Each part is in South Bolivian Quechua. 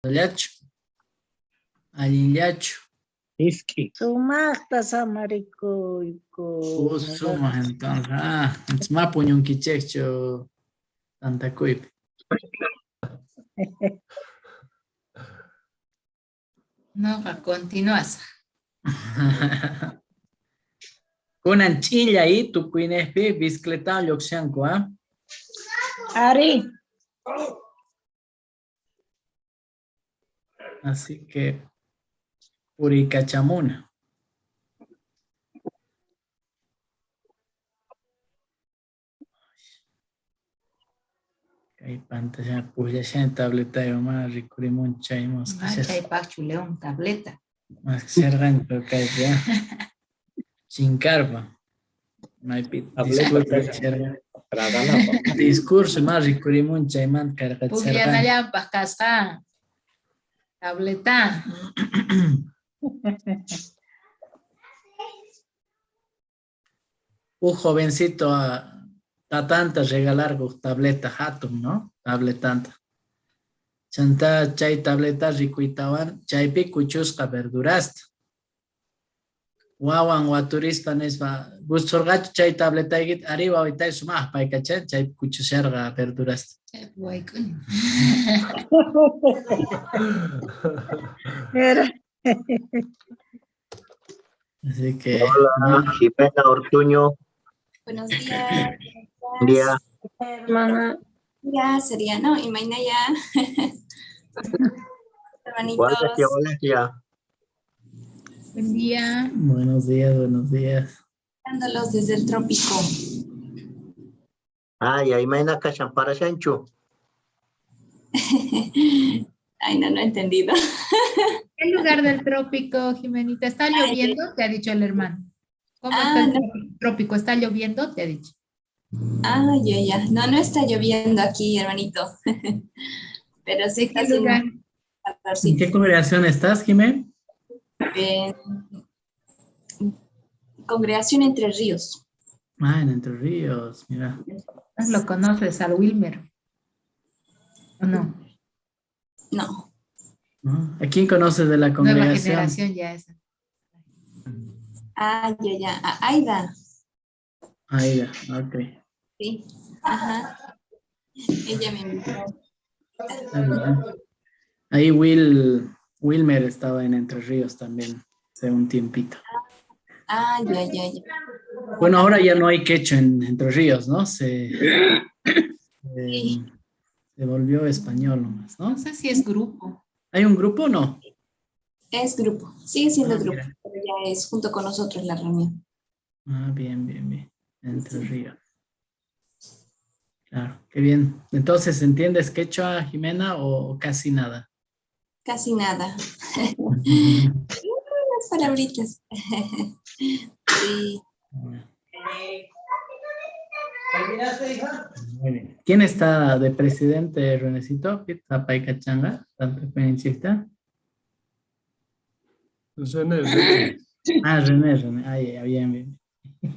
Llachu? Allinllachu? Misk'i. Sumaqta samarikuyku. Sumaq entonces. Ah, entonces ma puñunkichejchu tantakuypi. Noqa continuasaj. Kunan ch'illa y tukuynejpi bicicletawan lluqshanku, ah? Ari. Así que puriykachamuna. Kay pantalla pujllashani tabletaywan mana rikurimunchu chay Chaypaqchu León tableta. Maskhasharqanchu kaypi chinkarpa. Maypi discurso ma rikurimun chaymanta karqachisharqani. Pujllanallanpaq kasqa tableta. Uj jovencito tatanta regalarqa uj tableta jatun, no? Tabletanta. Chantá chay tableta rikuytawan chaypi kuchusqa verdurasta. Wawan waturispa nispa, gustasorqachu chay tabletaykita? Arí wawitay sumaj paykachan chaypi kuchusharqa verdurasta. Chaypi wayk'uni. Así que, Hola, Jimena Ortuño. Buenos días. Buen día. Hermana. Ya sería, ¿no? Y mañana ya. Hermanitos. Hola, hola, tía. Buen día. Buenos días, buenos días. Dándolos desde el trópico. Ay, ay, mañana kashan parashanchu. Ay, no, no he entendido. ¿Qué lugar del trópico, Jimenita? ¿Está lloviendo? Te ha dicho el hermano. ¿Cómo está Ah, el no. trópico? ¿Está lloviendo? Te ha dicho. Ah, ya, ya. No, no está lloviendo aquí, hermanito. Pero sí ¿De está qué haciendo lugar? calorcito. ¿En qué congregación estás, Jimé? En Congregación Entre Ríos. Ah, en Entre Ríos, mira. Lo conoces al Wilmer. ¿O no? No. ¿A quién conoces de la Nueva congregación? generación ya es. Ah, ya, ya. A Aida. Aida, ok. Sí. Ajá. Ella me invitó. Está bien. Ahí Wilmer estaba en Entre Ríos también, hace un tiempito. Ah, ya, ya, ya. Bueno, ahora ya no hay quechua en Entre Ríos, ¿no? Se volvió español nomás, ¿no? No sé si es grupo. ¿Hay un grupo o no? Es grupo, sigue siendo Ah, grupo, mira. pero ya es junto con nosotros la reunión. Ah, bien, bien, bien. Entre Ríos. Claro, qué bien. Entonces, ¿entiendes quechua, Jimena, o casi nada? Casi nada. Unas palabritas. Sí. ¿Terminaste, hija? Muy bien. ¿Quién está de presidente, Renecito? Zapaicachanga, tanto experiencista. René, René. Ah, René, René. Ay, ya, bien, bien.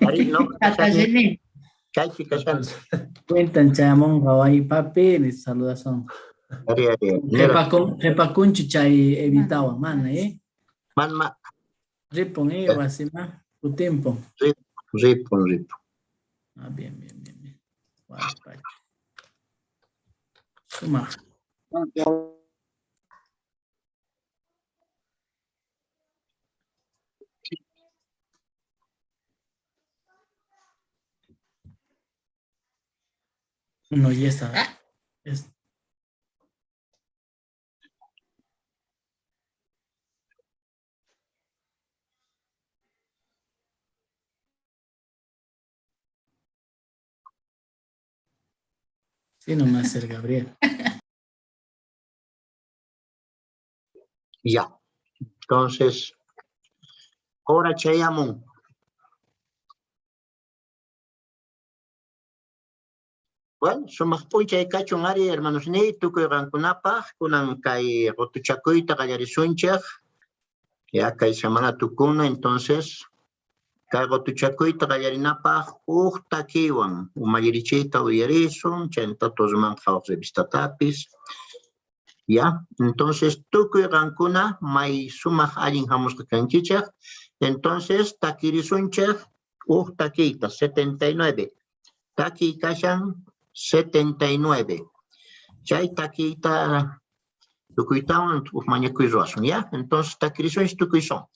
Ari, no, Tata René. Chaypi kashan. Cuentan chamón, hawaii papi, les saluda son. Ari, ari. Jepacunchi chay evitawa, mana, eh. Man, ma, Ripon, wasima, utimpo. ripon, ripon. Ah, bien, bien, bien, bien. Guapacho. Suma. No, ya está. Es... Sí, nomás el Gabriel. Ya. Entonces, ahora chayamun. Bueno, sumaq p'unchay kachun ari hermanos ni tukuy qankunapaq kunan kay qutuchakuyta qallarisunchik. Ya kay semana tukuna, entonces kay qutuchakuyta qallarinapaq uj takiwan umallirichiyta uyarisun, chayta Torreman qhawaq revistatapis. Ya, entonces tukuy qankuna may sumaq allin hamusqa kankichej. Entonces takirisunchej uj takiyta 79. Takiy kashan 79. Chay takiyta tukuytawan uj mañakuy ruwasun, ya? Entonces takirisunchej tukuy son.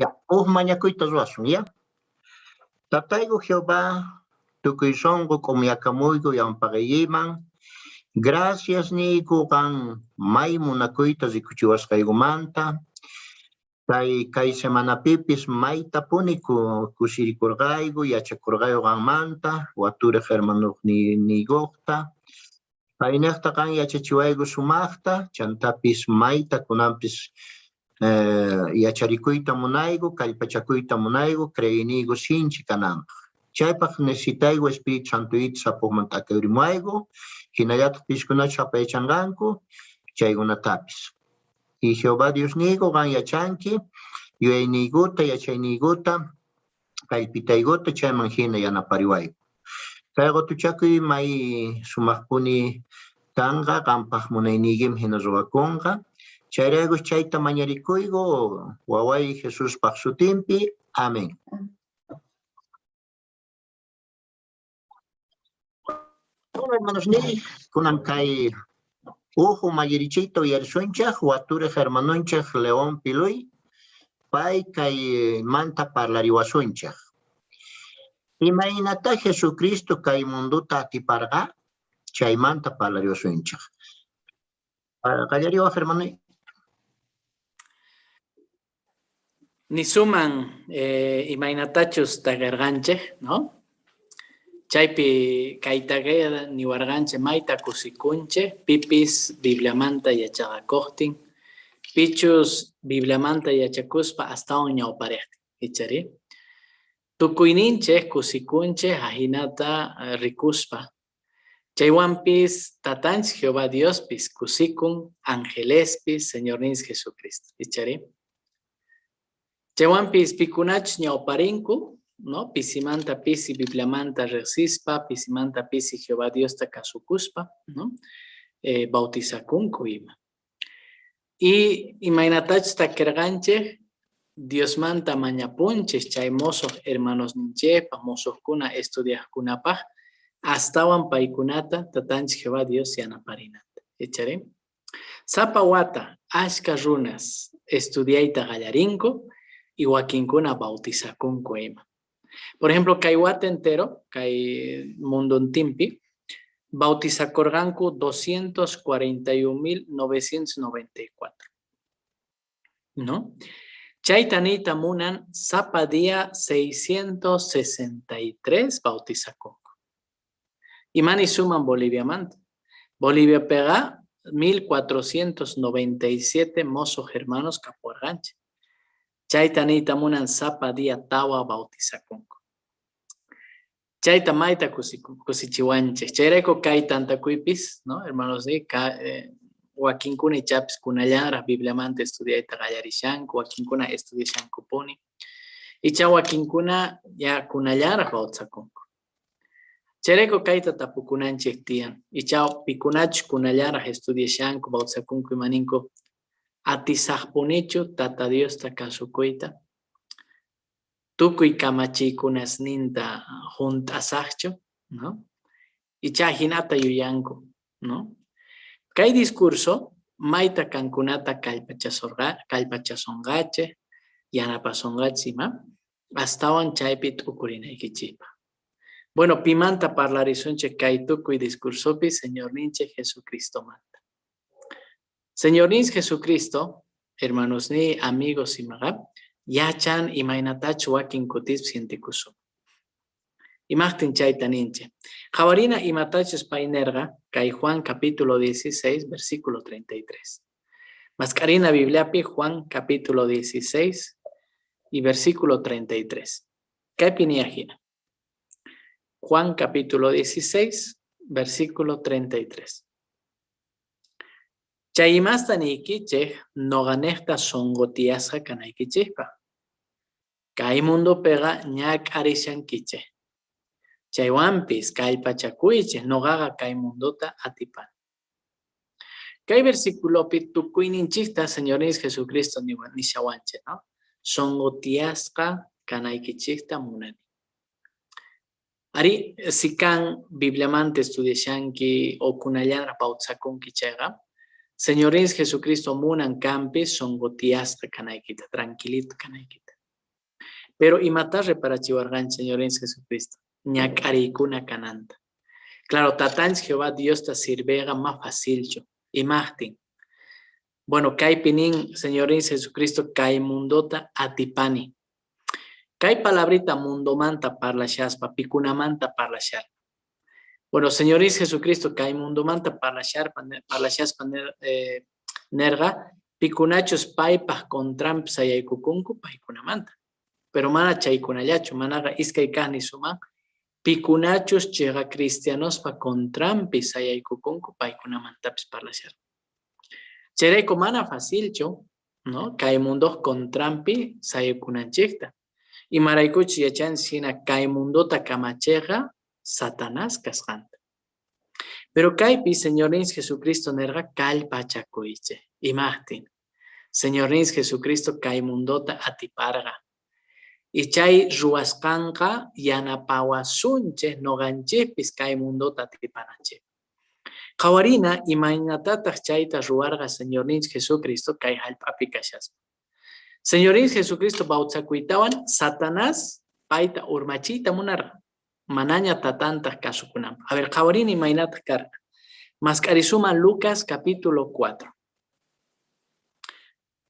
Ya, uj mañakuyta ruwasun, ya. Tatayku Jehová, tukuy sonqo k'umyakamuyku yampaqaykiman. Gracias niyku qan may munakuyta rikuchiwasqaykumanta. Kay semanapipis maytapuni kusirikurqayku, yachakurqayku qanmanta, waturej hermanojniykuqta. Paynejta qan yachachiwayku sumajta, chantapis mayta kunanpis yacharikuyta munayku, kallpachakuyta munayku, creeyniyku sinchi kananpaj. Chaypaj necesitayku Espíritu Santoyta sapojman t'akayrimuwayku, jinallataj piskunachus apaychanqanku, chaykunatapis. Y Jehová Diosniyku qan yachanki, yuyayniykuta, yachayniykuta, kallpitaykuta chayman jina yanapariwayku. Kay qotuchakuy may sumajpuni kanqa, qanpaj munayniykim jina ruwakunqa. Chayrayku chayta mañarikuyku, waway Jesuspaj sutinpi. Amén. Bueno, hermanos, ni kunan kay uj umallirichiyta uyarisunchej, waturej hermanonchej León Piluy, pay kay manta parlariwasunchej. Imaynata Jesucristo kay mundota atiparqa? Chaymanta parlariwasunchej. Qallariwaj, hermano. Nisuman imaynatachus taqerqanchej, ¿no? Chaypi kaytaqa niwarqanchej mayta kusikunchej pipis Bibliamanta yachaqakojtin, pichus Bibliamanta yachakuspa astawan ñawparejtin, ichari? Tukuyninchej kusikunchej ajinata rikuspa. Chaywanpis Tatanchej Jehová Diospis kusikun, angelespis, Señorninchej Jesucristo, ichari? Chaywanpis pikunachus ñawparinku, no? Pisimanta pisi Bibliamanta rejsispa, pisimanta pisi Jehová Diosta kasukuspa, no? Bautizakunku ima. Y imaynatachus takerqanchej, Diosmanta mañapunchej chay mosoj hermanosninchejpaj, mosojkuna estudiajkunapaj, astawan paykunata Tatanchej Jehová Dios yanaparinanta. Ichari? Sapa wata ashkha runas estudiayta qallarinku y wakinkuna bautizakunku ima. Por ejemplo, kay wata entero, kay mundontinpi, bautizakorqanku 241.994. ¿No? Chayta niyta munan sapa día 663 bautizakunku. Imani suman Boliviamanta. Boliviapeqa 1497 mozos hermanos kapuwarqanchej. Chayta niyta munan sapa día tawa bautizakunku. Chayta mayta kusichiwanchej. Chayrayku kay tantakuypis, ¿no? Hermanos, wakinkuna ichapis kunallanraj Bibliamanta estudiayta qallarishanku, wakinkuna estudiashankupuni. Icha wakinkuna ya kunallanraj bautizakunku. Chayrayku kayta tapukunanchej tiyan. Icha pikunachus kunallanraj estudiashanku, bautizakunku imaninku, atisajpunichu Tata Diosta kasukuyta? Tukuy kamachiykunasninta junt'asajchu, no? Icha jinata yuyanku, no? Kay discurso mayta kankunata kallpachasonqachej, yanapasonqachej ima, astawan chaypi t'ukurinaykichejpaj. Bueno, pimanta parlarisunchej kay tukuy discursopi? Señorninchej Jesucristomanta. Señorninchej Jesucristo, hermanosniy, amigos imaqa, yachan imaynatachus wakin kutispi sientekusun. Imajtin chayta ninchej? Qhawarina imatachus pay nerqa kay Juan capítulo 16, versículo 33. Mask'arina Bibliapi Juan capítulo 16 y versículo 33. Kaypi ni ajina. Juan capítulo 16, versículo 33. Chay imasta niykichej noqanejta sonqo tiyasqa kanaykichejpaj. Kay mundopeqa ñak'arishankichej. Chaywanpis kallpachakuychej, noqaqa kay mundota atipani. Kay versiculopi tukuyninchejta Señorninchej Jesucristo nishawanchej, ¿no? Sonqo tiyasqa kanaykichejta munani. Ari, si kan Bibliamanta estudiashanki o kunallanraj bautizakunki chayqa, Señorninchej Jesucristo munan kanpi sonqo tiyasqa kanaykita, tranquilito kanaykita. Pero imata reparachiwarqanchej Señorninchej Jesucristo? Ñak'ariykuna kananta. Claro, Tatanchej Jehová Diosta sirveyqa ma facilchu. Imajtin? Bueno, kaypi nin Señorninchej Jesucristo kay mundota atipani. Kay palabrita mundomanta parlashaspa, pikunamanta parlashar. Bueno, Señorninchej Jesucristo kay mundomanta parlashaspa nerqa, pikunachus paypaj contranpi sayaykukunku paykunamanta. Pero mana chaykunallachu, manaqa iskay kaj nisuman, pikunachus cheqa cristianospa contranpi sayaykukunku paykunamantapis parlashar. Chayrayku mana facilchu, ¿no? Kay mundoj contranpi sayaykunanchejta. Imaraykuchus yachanchis hina kay mundota kamacheqa Satanás kasqanta. Pero kaypi Señorninchej Jesucristo nerqa kallpachakuychej. Imajtin? Señorninchej Jesucristo kay mundota atiparqa. Y chay ruwasqanqa yanapawasunchej noqanchejpis kay mundota atipananchej. Qhawarina imaynatataj chayta ruwarqa Señorninchej Jesucristo kay jallp'api kashaspa. Señorninchej Jesucristo bautizakuytawan Satanás payta urmachiyta munarqa, manaña tatantaj kasukunanpaj. A ver, qhawarina imaynataj karqa. Mask'arisuma Lucas capítulo 4.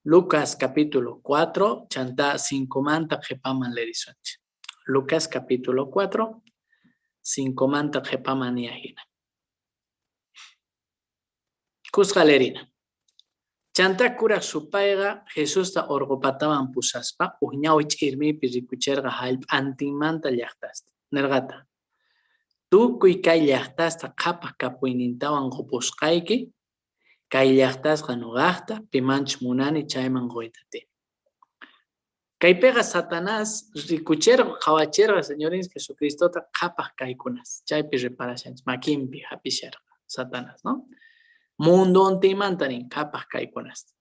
Lucas capítulo 4, chantá 5 manta qhepaman lerisunchej. Lucas capítulo 4, Cincomanta qhepaman ni ajina. Kusqa lerina. Chantá kuraj supayqa Jesusta orqo pataman pusaspa uj ñawi ch'irmipi rikucherqa jallp'antinmanta llajtasta. Nerqataj, Tukuy kay llajtasta qhapaj kapuynintawan qopusqayki, kay llajtasqa noqajta, pimanchus munani chayman qoyta atini. Kaypeqa Satanás rikucherqa, qhawacherqa Señorinchis Jesucristota qhapaj kaykunas. Chaypi reparashanchis, makinpi jap'isharqa Satanás, no? Mundontinmanta nin qhapaj kaykunasta.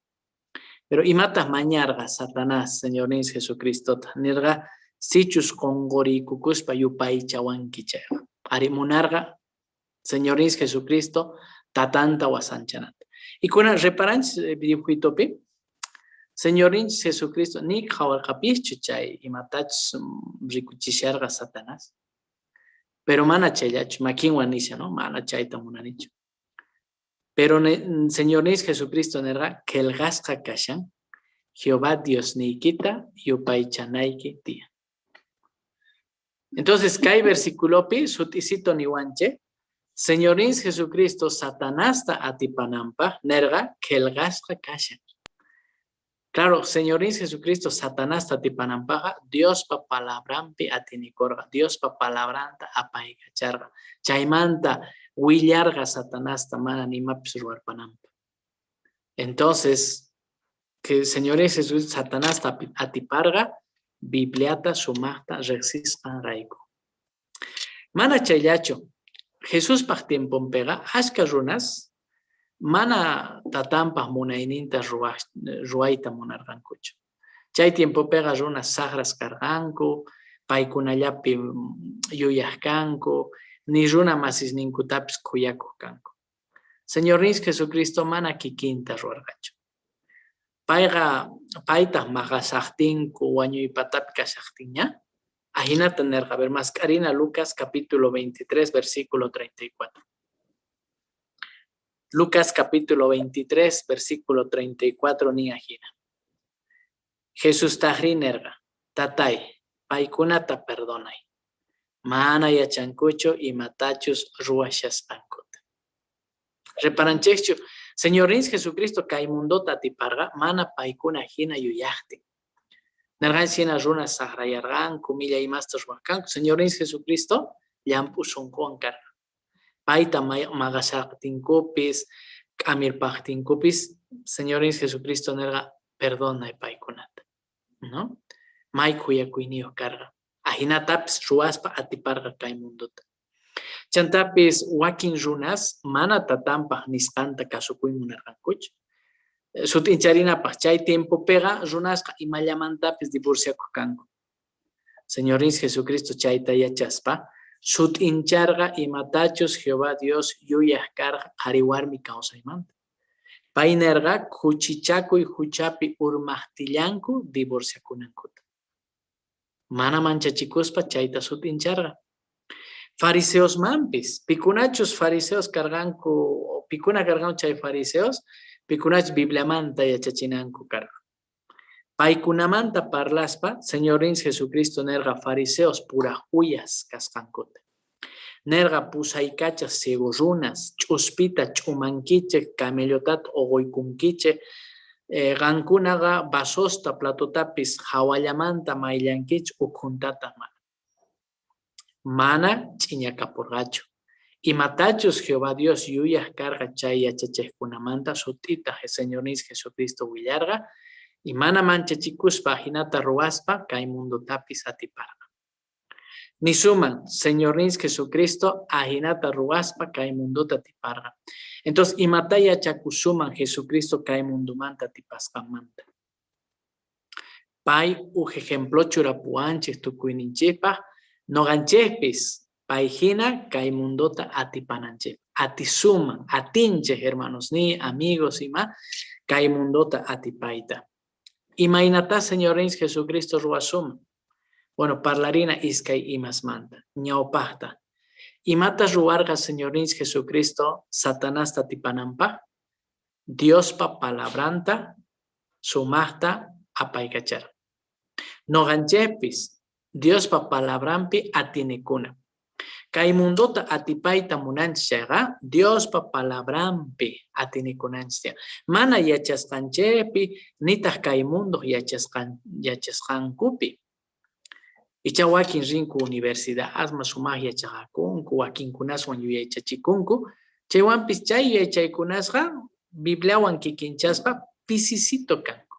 Pero imataj mañarqa Satanás Señorninchis Jesucristota? Nerqa, sichus qonqoriykukuspa yupaychawanki chayqa. Ari, munarqa Señorninchis Jesucristo tatanta wasanchananta. Y kunan reparanchis dibujitopi, Señorninchis Jesucristo ni qhawarqapischu chay imatachus rikuchisharqa Satanás. Pero mana chayllachu, makinwan nisha, no? Mana chayta munanichu. Pero Señorninchis Jesucristo nerqa, qhelqasqa kashan, Jehová Diosniykita yupaychanayki tiyan. Entonces, kay versiculopi sut'isito niwanchej, Señorninchis Jesucristo Satanasta atipananpaj nerqa qhelqasqa kashan. Claro, Señorninchis Jesucristo Satanasta atipananpajqa Diospa palabranpi atinikorqa, Diospa palabranta apaykacharqa. Chaymanta willarqa Satanasta mana ni imapis ruwarpananpaj. Entonces, que Señorninchis Jesucristo Satanasta atiparqa Bibliata sumajta rejsisqanrayku. Mana chayllachu, Jesuspaj tiemponpeqa ashkha runas mana tatanpaj munayninta ruwayta munarqankuchu. Chay tiempopeqa runas sajras karqanku, paykunallapi yuyaj kanku, ni runa masisninkutapis khuyakoj kanku. Señorninchis Jesucristo mana kikinta ruwarqachu. Payqa paytaj maqashajtinku wañuy patapi kashajtinña, ajinata nerqa. A ver, mask'arina Lucas capítulo 23, versículo 34. Lucas capítulo 23, versículo 34 nin ajina. Jesustajrí nerqa, Tatay, paykunata perdonay. Mana yachankuchu imatachus ruwashasqankuta. Reparanchejchu, Señorninchis Jesucristo kay mundota atiparqa mana paykuna jina yuyajtin. Nerqanchis jina runas sajrayarqanku, millay imasta ruwarqanku. Señorninchis Jesucristo llamp'u sonqowan karqa. Payta maqashajtinkupis, k'amirpajtinkupis, Señorninchis Jesucristo nerqa, perdonay paykunata. No? May khuyakuyniyoj karqa. Ajinatapis ruwaspa atiparqa kay mundota. Chantapis wakin runas mana tatanpaj nisqanta kasukuy munarqankuchu. Sut'incharinapaj, chay tiempopeqa runasqa imallamantapis divorciakoj kanku. Señorninchis Jesucristo chayta yachaspa, sut'incharqa imatachus Jehová Dios yuyaj karqa qhariwarmi kawsaymanta. Pay nerqa khuchichakuy juchapi urmajtillanku divorciakunankuta. Mana manchachikuspa chayta sut'incharqa. Fariseosmanpis, pikunachus fariseos karqanku, pikuna karqanku chay fariseos, pikunachus Bibliamanta yachachinanku karqa. Paykunamanta parlaspa, Señorninchis Jesucristo nerqa fariseos puraj uyas kasqankuta. Nerqa pusaykachaj ciego runas, ch'uspita ch'umankichej, camellotata oqoykunkichej, qankunaqa vasosta, platotapis jawallamanta mayllankichej, ukhuntataj mana. Mana ch'iñakaporqachu. Imatachus Jehová Dios yuyaj karqa chay yachachejkunamanta sut'ita Señorninchis Jesucristo willarqa, y mana manchachikuspa ajinata ruwaspa kay mundotapis atiparqa. Nisuman, Señorninchis Jesucristo ajinata ruwaspa kay mundota atiparqa. Entonces, imatá yachakusuman Jesucristo kay mundomanta atipasqanmanta? Pay uj ejemplo churapuwanchej tukuyninchejpaj, noqanchejpis pay jina kay mundota atipananchejpaj. Atisuman, atinchej, hermanosniy, amigos ima, kay mundota atipayta. Imaynatá Señorninchis Jesucristo ruwasuman? Bueno, parlarina iskay imasmanta. Ñawpajta, imata ruwarqa Señorninchis Jesucristo Satanasta atipananpaj? Diospa palabranta sumajta apaykacharqa. Noqanchejpis Diospa palabranpi atienekuna. Kay mundota atipayta munanchis chayqa, Diospa palabranpi atinikunanchis tiyan. Mana yachasqanchejpi, nitaj kay mundoj yachasqankupi. Ichá wakin rinku universidadman sumaj yachaqakunku, wakinkunaswan yuyaychachikunku. Chaywanpis chay yuyaychaykunasqa Bibliawan kikinchaspa pisisito kanku.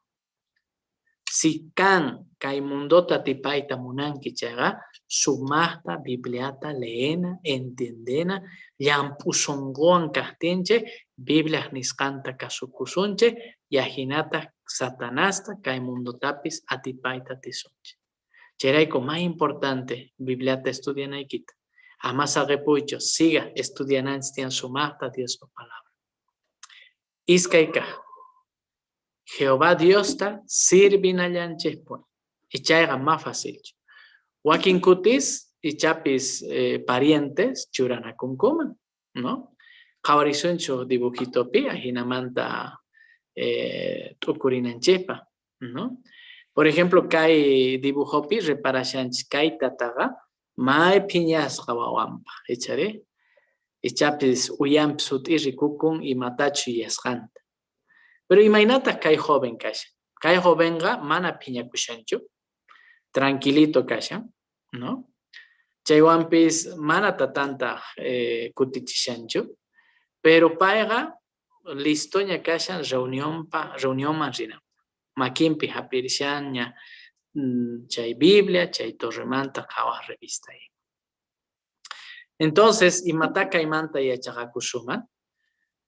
Si kan kay mundota atipayta munanki chayqa, sumajta Bibliata leena, entiendena, llamp'u sonqowan kajtinchej Bibliaj nisqanta kasukusunchej y ajinataj Satanasta kay mundotapis atipayta atisunchej. Chayrayku may importante Bibliata estudianaykita. Ama saqepuychu, siga estudiananchis tiyan sumajta Diospa palabra. Iskay kaj, Jehová Diosta sirvinallanchejpuni. Y chayqa ma facilchu. Wakin kutis ichapis parientes churanakunkuman, no? Qhawarisunchu dibujitopi ajinamanta t'ukurinanchejpaj, no? Por ejemplo, kay dibujopi reparashanchis kay tataqa may phiñasqa wawanpaj, ichari? Ichapis uyanpi sut'i rikukun imatachus yuyasqanta. Pero imaynataj kay joven kashan? Kay jovenqa mana phiñakushanchu, tranquilito kashan, no? Chaywanpis mana tatanta kutichishanchu, pero payqa listoña kashan reunionman rinanpaj. Makinpi jap'irishanña chay Biblia, chay Torremanta Qhawaj revista ima. Entonces, imatá kaymanta yachaqakusunman?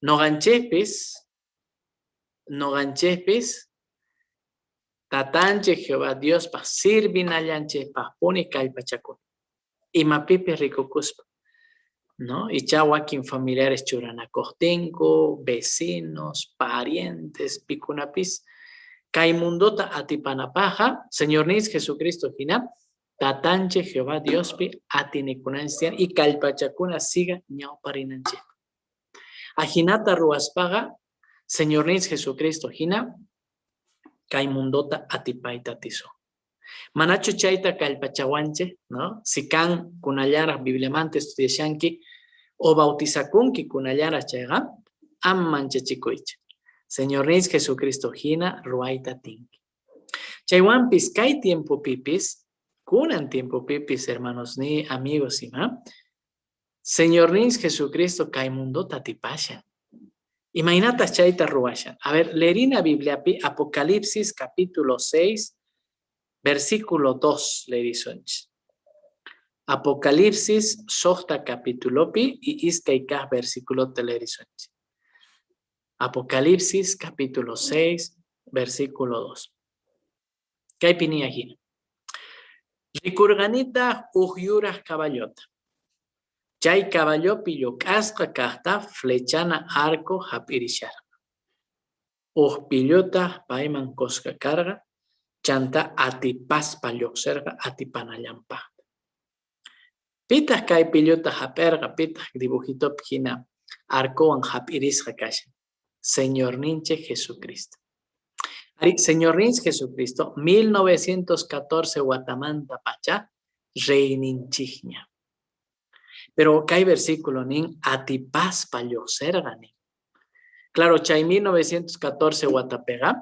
Noqanchejpis tatanchej Jehová Diospaj sirvinallanchejpajpuni kallpachakuna. Imapipis rikukuspa, no? Ichá wakin familiares churanakojtinku, vecinos, parientes, pikunapis, kay mundota atipanapajqa, Señorninchis Jesucristo jina, tatanchej Jehová Diospi atinikunanchis tiyan y kallpachakuna siga ñawparinanchejpaj. Ajinata ruwaspaqa, Señorninchis Jesucristo jina, kay mundota atipayta atisun. Manachu chayta kallpachawanchej, no? Si kan kunallaraj Bibliamanta estudiashanki o bautizakunki kunallaraj chayqa, ama manchachikuychu. Señorninchis Jesucristo jina ruwayta atinki. Chaywanpis kay tiempopipis, kunan tiempopipis, hermanosniy, amigos ima, Señorninchis Jesucristo kay mundota atipashan. Imaynataj chayta ruwashan? A ver, leerina Bibliapi Apocalipsis capítulo 6, versículo 2, leerisunchis. Apocalipsis sojta capitulopi y iskay kaj versiculota leerisunchis. Apocalipsis capítulo 6, versículo 2. Kaypi ni ajina. Rikurqanitaj uj yuraj caballota. Chay caballopi llok'asqa kajta flechana arco jap'irisharqa. Uj pillutaj payman qosqa karqa, chantá atipaspa llojserqa atipanallanpajta. Pitaj kay pilluta jap'erqa, pitaj dibujitopi jina arcowan jap'irisqa kashan? Señorninchej Jesucristo. Ari, Señorninchej Jesucristo, 1914 watamanta pacha, reyninchijña. Pero kay versículo nin, atipaspa llojserqa nin. Claro, chay 1914 watapeqa,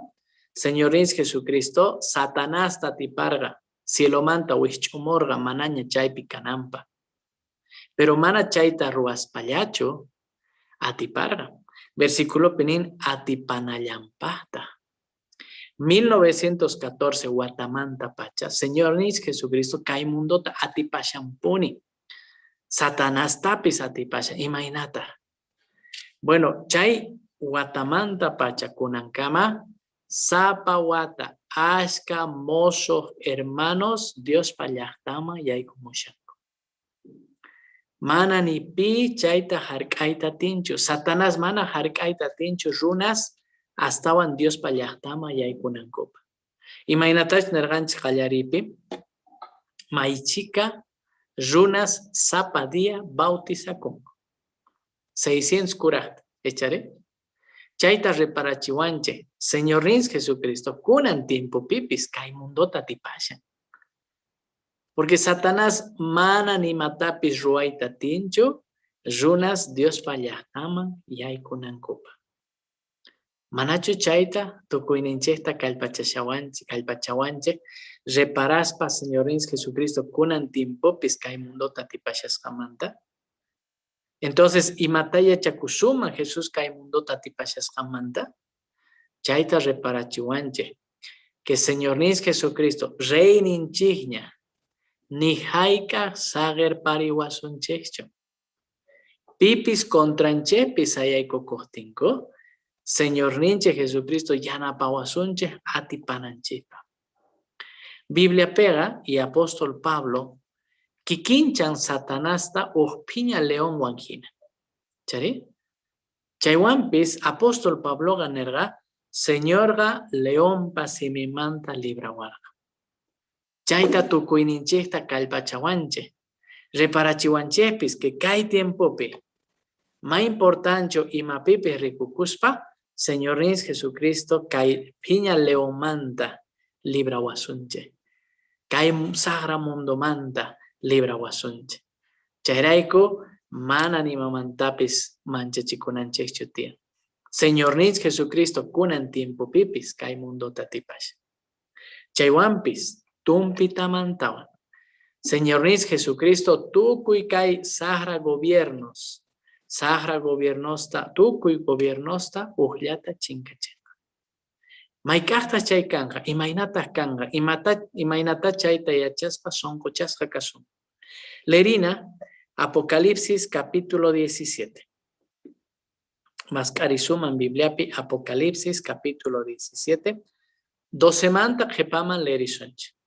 Señorninchej Jesucristo, Satanasta atiparqa, cielomanta wijch'umorqa manaña chaypi kananpaj. Pero mana chayta ruwaspallachu atiparqa. Versiculopi nin, atipanallanpajtaj. 1914 watamanta pacha, Señorninchej Jesucristo kay mundota atipashanpuni. Satanastapis atipashan. Imaynata? Bueno, chay watamanta pacha kunankama, sapa wata ashka mozoj hermanos Diospa llajtanman yaykumushanku. Mana ni pi chayta jark'ayta atinchu. Satanás mana jark'ayta atinchu runas astawan Diospa llajtanman yaykunankupaj. Imaynatachus nerqanchis qallariypi, maychika runas sapa día bautizakunku. 600 kurajta, echare. Chayta reparachiwanchej, Señorninchis Jesucristo kunan tiempopipis kay mundota atipashan. Porque Satanás mana nimatapis ruwayta atinchu runas Diospa llajtanman yaykunankupaj. Manachu chayta tukuyninchejta kallpachashawanchej, kallpachawanchej, reparaspa Señorninchej Jesucristo kunan tiempopis kay mundota atipashasqanmanta? Entonces, imatá yachakusunman Jesús kay mundota atipashasqanmanta? Chayta reparachiwanchej que Señorninchej Jesucristo reyninchejña ni jayk'aj saqerpariwasunchejchu. Pipis contranchejpi sayaykukojtinku, Señorninchej Jesucristo yanapawasunchej atipananchejpaj. Bibliapeqa y apóstol Pablo kikinchan Satanasta uj phiña leonwan jina. Chari? Chaywanpis apóstol Pabloqa nerqa, Señorqa leonpa simimanta librawarqa. Chayta tukuyninchejta kallpachawanchej, reparachiwanchejpis que kay tiempopi may importancho imapipis rikukuspa, Señorninchej Jesucristo kay phiña leonmanta librawasunchej. Kay sajra mundomanta librawasunchej. Chayrayku mana nimamantapis manchachikunanchejchu tiyan. Señorninchej Jesucristo kunan tiempopipis kay mundota atipashan. Chaywanpis tumpitamantawan Señorninchej Jesucristo tukuy kay sajra gobiernos, sajra gobiernosta, tukuy gobiernosta ujllata chinkachenqa. Mayk'ajtaj chay kanqa? Imaynataj kanqa? Imata, imaynatá chayta yachaspa sonqochasqa kasun? Lerina Apocalipsis capítulo 17. Mask'arisuman Bibliapi Apocalipsis capítulo 17. 12manta qhepaman leerisunchej.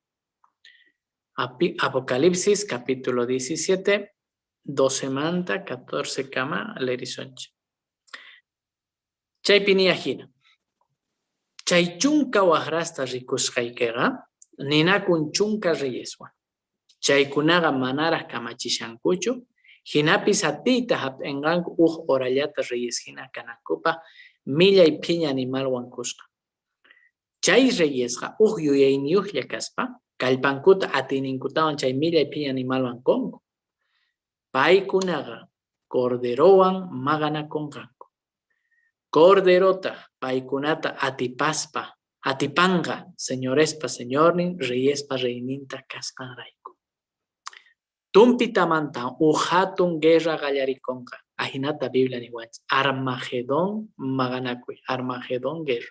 Apocalipsis capítulo 17, 12manta 14 kama leerisunchej. Chaypi ni ajina. Chay chunka wajrasta rikusqaykeqa ninakun chunka reyeswan. Chaykunaqa manaraj kamachishankuchu, jinapis atiyta jap'enqanku uj horallata reyes jina kanankupaj millay phiña animalwan kuska. Chay reyesqa uj yuyayniyojlla kaspa, kallpankuta atiyninkutawan chay millay phiña animalwan qonku. Paykunaqa Corderowan maqanakonqanku. Corderotaj paykunata atipaspa, atipanqa señorespa señornin, reyespa reynintaj kasqanrayku. Tumpitamanta uj jatun guerra qallarikonqa. Ajinata Biblia niwanchej. Armagedón maqanakuy, Armagedón guerra.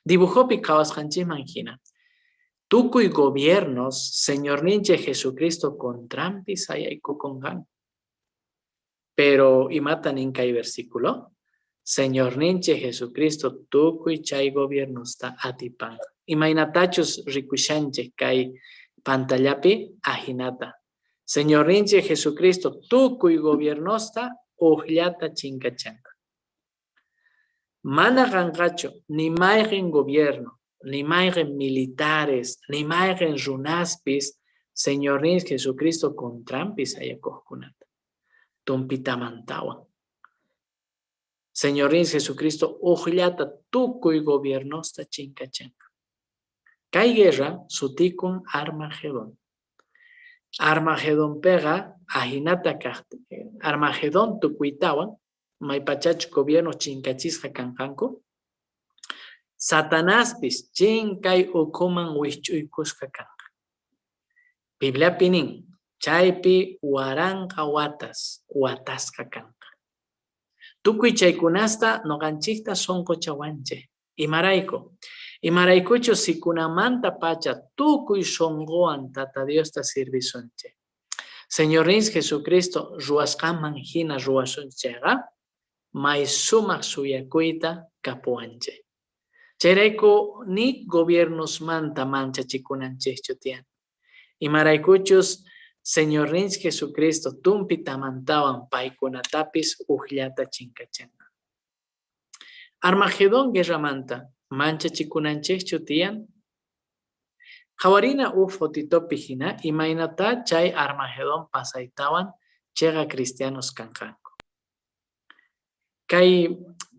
Dibujopi qhawasqanchejman jina, tukuy gobiernos Señorninchej Jesucristo contranpi sayaykukonqanku. Pero imata nin kay versículo? Señorninchej Jesucristo tukuy chay gobiernosta atipanqa. Imaynatachus rikushanchej kay pantallapi, ajinata. Señorninchej Jesucristo tukuy gobiernosta ujllata chinkachanqa. Mana kanqachu ni mayqen gobierno, ni mayqen militares, ni mayqen runaspis Señorninchej Jesucristo contranpi sayakojkunata. Tumpitamantawan. Señorninchej Jesucristo ujllata tukuy gobiernosta chinkachanqa. Kay guerra sutikun Armagedón. Armagedonpeqa ajinata kaj Armagedón tukuytawan maypachachus gobierno chinkachisqa kanqanku, Satanaspis chinkay ukhuman wijch'uykusqa kanqa. Bibliapi nin, chaypi 1000 watas watasqa kanqa. Tukuy chaykunasta noqanchejta sonqochawanchej. Imarayku? Imaraykuchus sikunamantapacha tukuy sonqowan Tata Diosta sirvisunchej. Señorninchej Jesucristo ruwasqanman jina ruwasunchej chayqa, may sumaj suyakuyta kapuwanchej. Chayrayku ni gobiernosmanta manchachikunanchejchu tiyan. Imaraykuchus Señorninchej Jesucristo tumpitamantawan paykunatapis ujllata chinkachenqa. Armagedón guerramanta manchachikunanchejchu tiyan? Qhawarina uj fotitopi jina imaynatá chay Armagedón pasaytawan cheqa cristianos kanqanku. Kay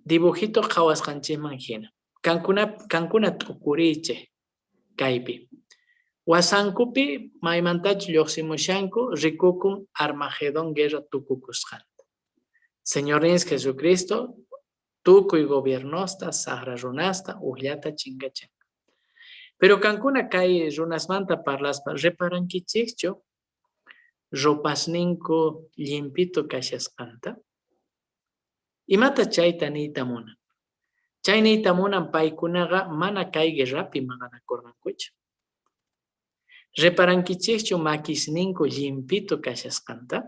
dibujito qhawasqanchejman jina, kankuna t'ukuriychej kaypi. Wasankupi maymantachu llojsimushanku rikukun Armagedón guerra tukukusqanta. Señorninchis Jesucristo tukuy gobiernosta, sajra runasta ujllata chinkachenqa. Pero kankuna kay runasmanta parlaspa reparankichejchu ropasninku llimpito kashasqanta? Imata chayta niyta munan? Chay niyta munan paykunaqa mana kay guerrapi maqanakorqankuchu. Reparankichejchu makisninku llimpito kashasqanta?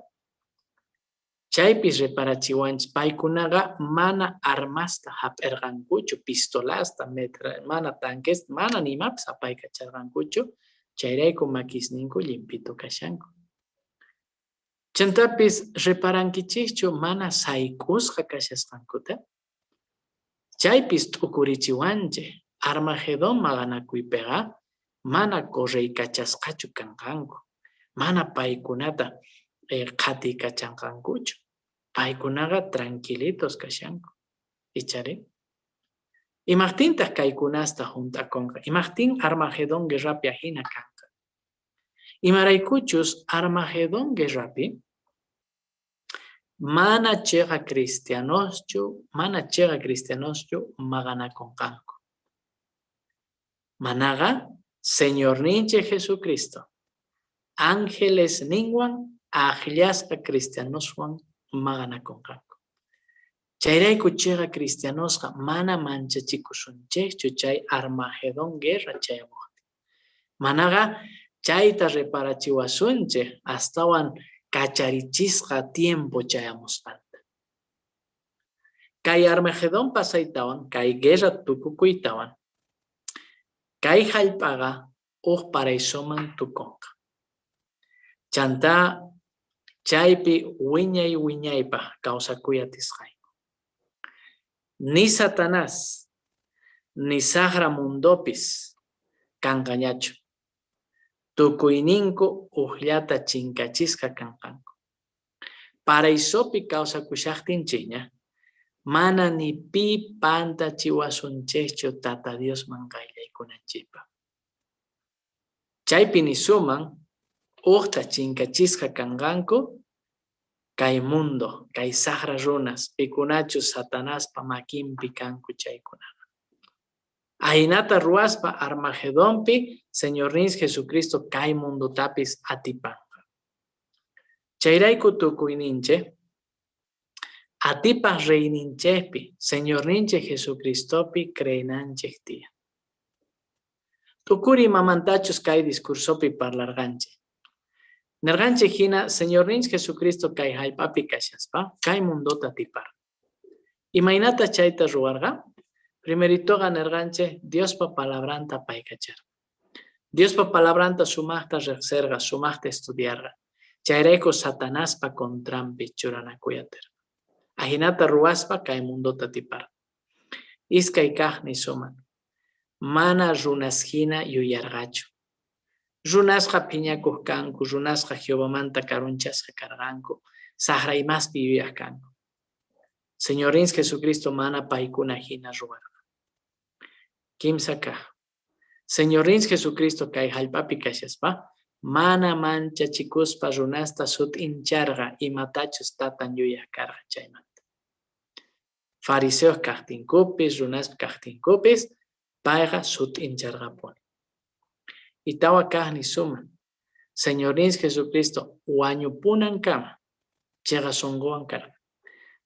Chaypis reparachiwanchis paykunaqa mana armasta jap'erqankuchu, pistolasta, mana tanquesta, mana ni imapis apaykacharqankuchu, chayrayku makisninku llimpito kashanku. Chantapis reparankichejchu mana sayk'usqa kashasqankuta? Chaypis t'ukurichiwanchej, Armagedón maqanakuypeqa mana correykachasqachu kanqanku, mana paykunata qhatiykachanqankuchu. Paykunaqa tranquilitos kashanku. Ichari? Imajtintaj kaykunasta junt'akonqa? Imajtin Armagedón guerrapi ajina kanqa? Imaraykuchus Armagedón guerrapi mana cheqa cristianoschu, mana cheqa cristianoschu maqanakonqanku. Manaqa Señorninchej Jesucristo angelesninwan ajllasqa cristianoswan maqanakonqanku. Chayrayku cheqa cristianosqa mana manchachikusunchejchu chay Armagedón guerra chayamojtin. Manaqa chayta reparachiwasunchej astawan kacharichisqa tiempo chayamusqanta. Kay Armagedón pasaytawan, kay guerra tukukuytawan, kay jallp'aqa uj paraisoman tukonqa. Chantá chaypi wiñay wiñaypaj kawsakuy atisqayku. Ni Satanás, ni sajra mundopis kanqañachu. Tukuyninku ujllata chinkachisqa kanqanku. Paraisopi kawsakushajtinchejña, mana ni pi pantachiwasunchejchu Tata Diosman qayllaykunanchejpaj. Chaypi nisuman ujta chinkachisqa kanqanku kay mundo, kay sajra runas, pikunachus Satanaspa makinpi kanku chaykunaqa. Ajinata ruwaspa Armagedonpi Señorninchis Jesucristo kay mundotapis atipanqa. Chayrayku tukuyninchej atipaj reyninchejpi, Señorninchej Jesucristopi creenanchej tiyan. T'ukuri imamantachus kay discursopi parlarqanchej. Nerqanchej jina, Señorninchej Jesucristo kay jallp'api kashaspa, kay mundota atiparqa. Imaynata chayta ruwarqa? Primeritoqa nerqanchej Diospa palabranta apaykacharqa. Diospa palabranta sumajta rejserqa, sumajta estudiarqa. Chayrayku Satanaspa contranpi churanakuy aterqa. Ajinata ruwaspa kay mundota atiparqa. Iskay kaj nisuman, mana runas jina yuyarqachu. Runasqa phiñakoj kanku, runasqa Jehovamanta karunchasqa karqanku, sajra imaspi yuyaj kanku. Señorninchis Jesucristo mana paykuna jina ruwarqa. Kimsa kaj, Señorninchis Jesucristo kay jallp'api kashaspa, mana manchachikuspa runasta sut'incharqa imatachus tatan yuyaj karqa chaymanta. Fariseos kajtinkupis, runaspa kajtinkupis, payqa sut'incharqapuni. Y tawa kaj nisuman, Señorninchis Jesucristo wañupunankama cheqa sonqowan karqa,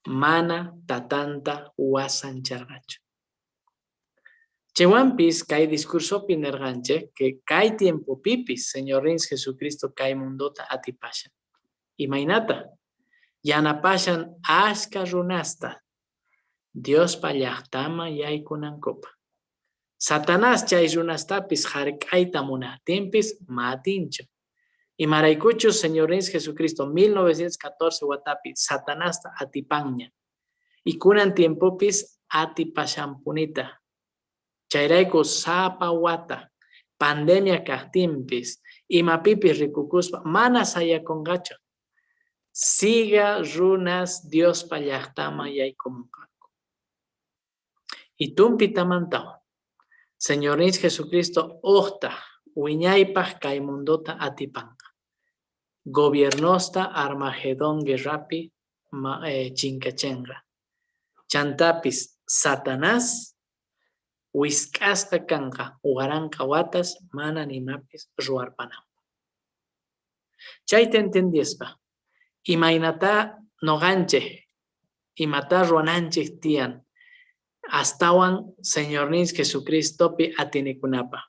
mana tatanta wasancharqachu. Chaywanpis kay discursopi nerqanchej que kay tiempopipis Señorninchis Jesucristo kay mundota atipashan. Imaynata? Yanapashan ashkha runasta Diospa llajtanman yaykunankupaj. Satanás chay runastapis jark'ayta munajtinpis matinchu. Imaraykuchus Señorninchis Jesucristo 1914 watapi Satanasta atipanña. Y kunan tiempopis atipashanpunitaj. Chayrayku sapa wata pandemia kajtinpis, imapipis rikukuspa mana sayakonqachu. Siga runas Diospa llajtanman yaykumonqanku. Y tumpitamantawan, Señorninchis Jesucristo ujtaj wiñaypaj kay mundota atipanqa. Gobiernosta Armagedón guerrapi chinkachenqa. Chantapis Satanás wisk'asqa kanqa waranqa watas mana nimapis ruwarpananpaj. Chayta entendiespa, imaynata noqanchej, imata ruwananchej tiyan, astawan Señorninchik Jesucristopi atinikunapaj.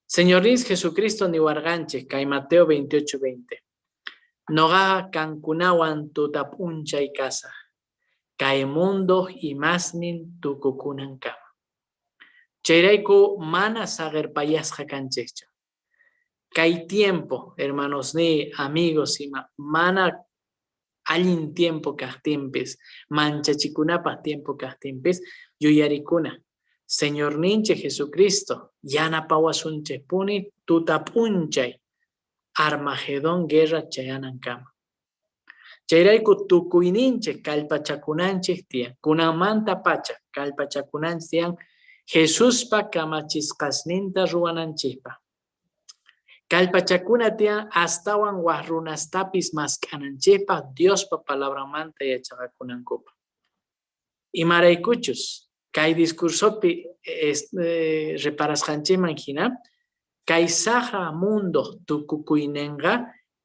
Señorninchik Jesucristo niwarqanchej kay Mateo 28:20. Noqaqa kankunawan tuta p'unchay kasaj, kay mundoj imasnin tukukunankama. Chayrayku mana saqerpayasqa kanchejchu. Kay tiempo, hermanosniy, amigos ima, mana allin tiempo kajtinpis, manchachikunapaj tiempo kajtinpis, yuyarikuna. Señorninchej Jesucristo yanapawasunchejpuni tuta p'unchay Armagedón guerra chayanankama. Chayrayku tukuyninchej kallpachakunanchej tiyan, kunanmanta pacha kallpachakunanchej tiyan Jesuspa kamachisqasninta ruwananchejpaj. Kallpachakuna tiyan astawan waj runastapis mask'ananchejpaj Diospa palabranmanta yachaqakunankupaj. Imaraykuchus kay discursopi reparasqanchejman hina, kay sajra mundo tukukuynenqa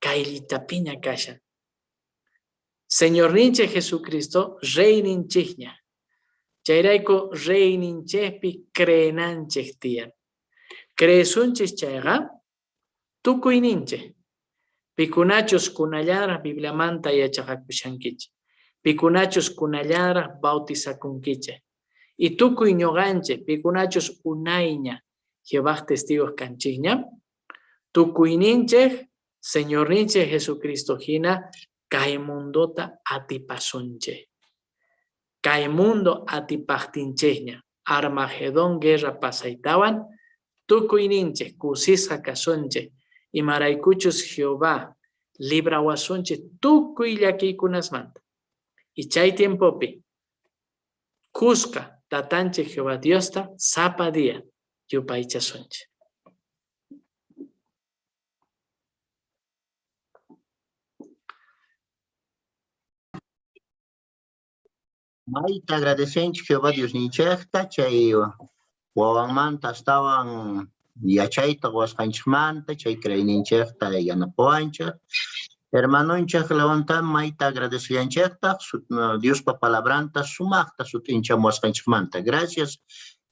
kayllitapiña kashan. Señorninchej Jesucristo reyninchejña. Chayrayku reyninchejpi creenanchej tiyan. Creesunchej chayqa tukuyninchej. Pikunachus kunallanraj Bibliamanta yachaqakushankichej. Pikunachus kunallanraj bautizakunkichej. Y tukuy ñuqanchej, pikunachus unayña Jehovaj testigos kanchikña, tukuyninchej Señorninchej Jesucristo hina kay mundota atipasunchej. Kay mundo atipajtinchejña, Armagedón guerra pasaytawan, tukuyninchej kusisqa kasunchej, imaraykuchus Jehová librawasunchej tukuy llakiykunasmanta. Y chay tiempopi, kuska tatanchej Jehová Diosta sapa día yupaychasunchej. Mayta agradecenchej Jehová Diosninchejta chay wawanmanta astawan yachayta quwasqanchejmanta, chay creeyninchejta yanapawanchej. Hermanonchej Leonta mayta agradecellanchejtaj Diospa palabranta sumajta sut'inchamuwasqanchejmanta. Gracias,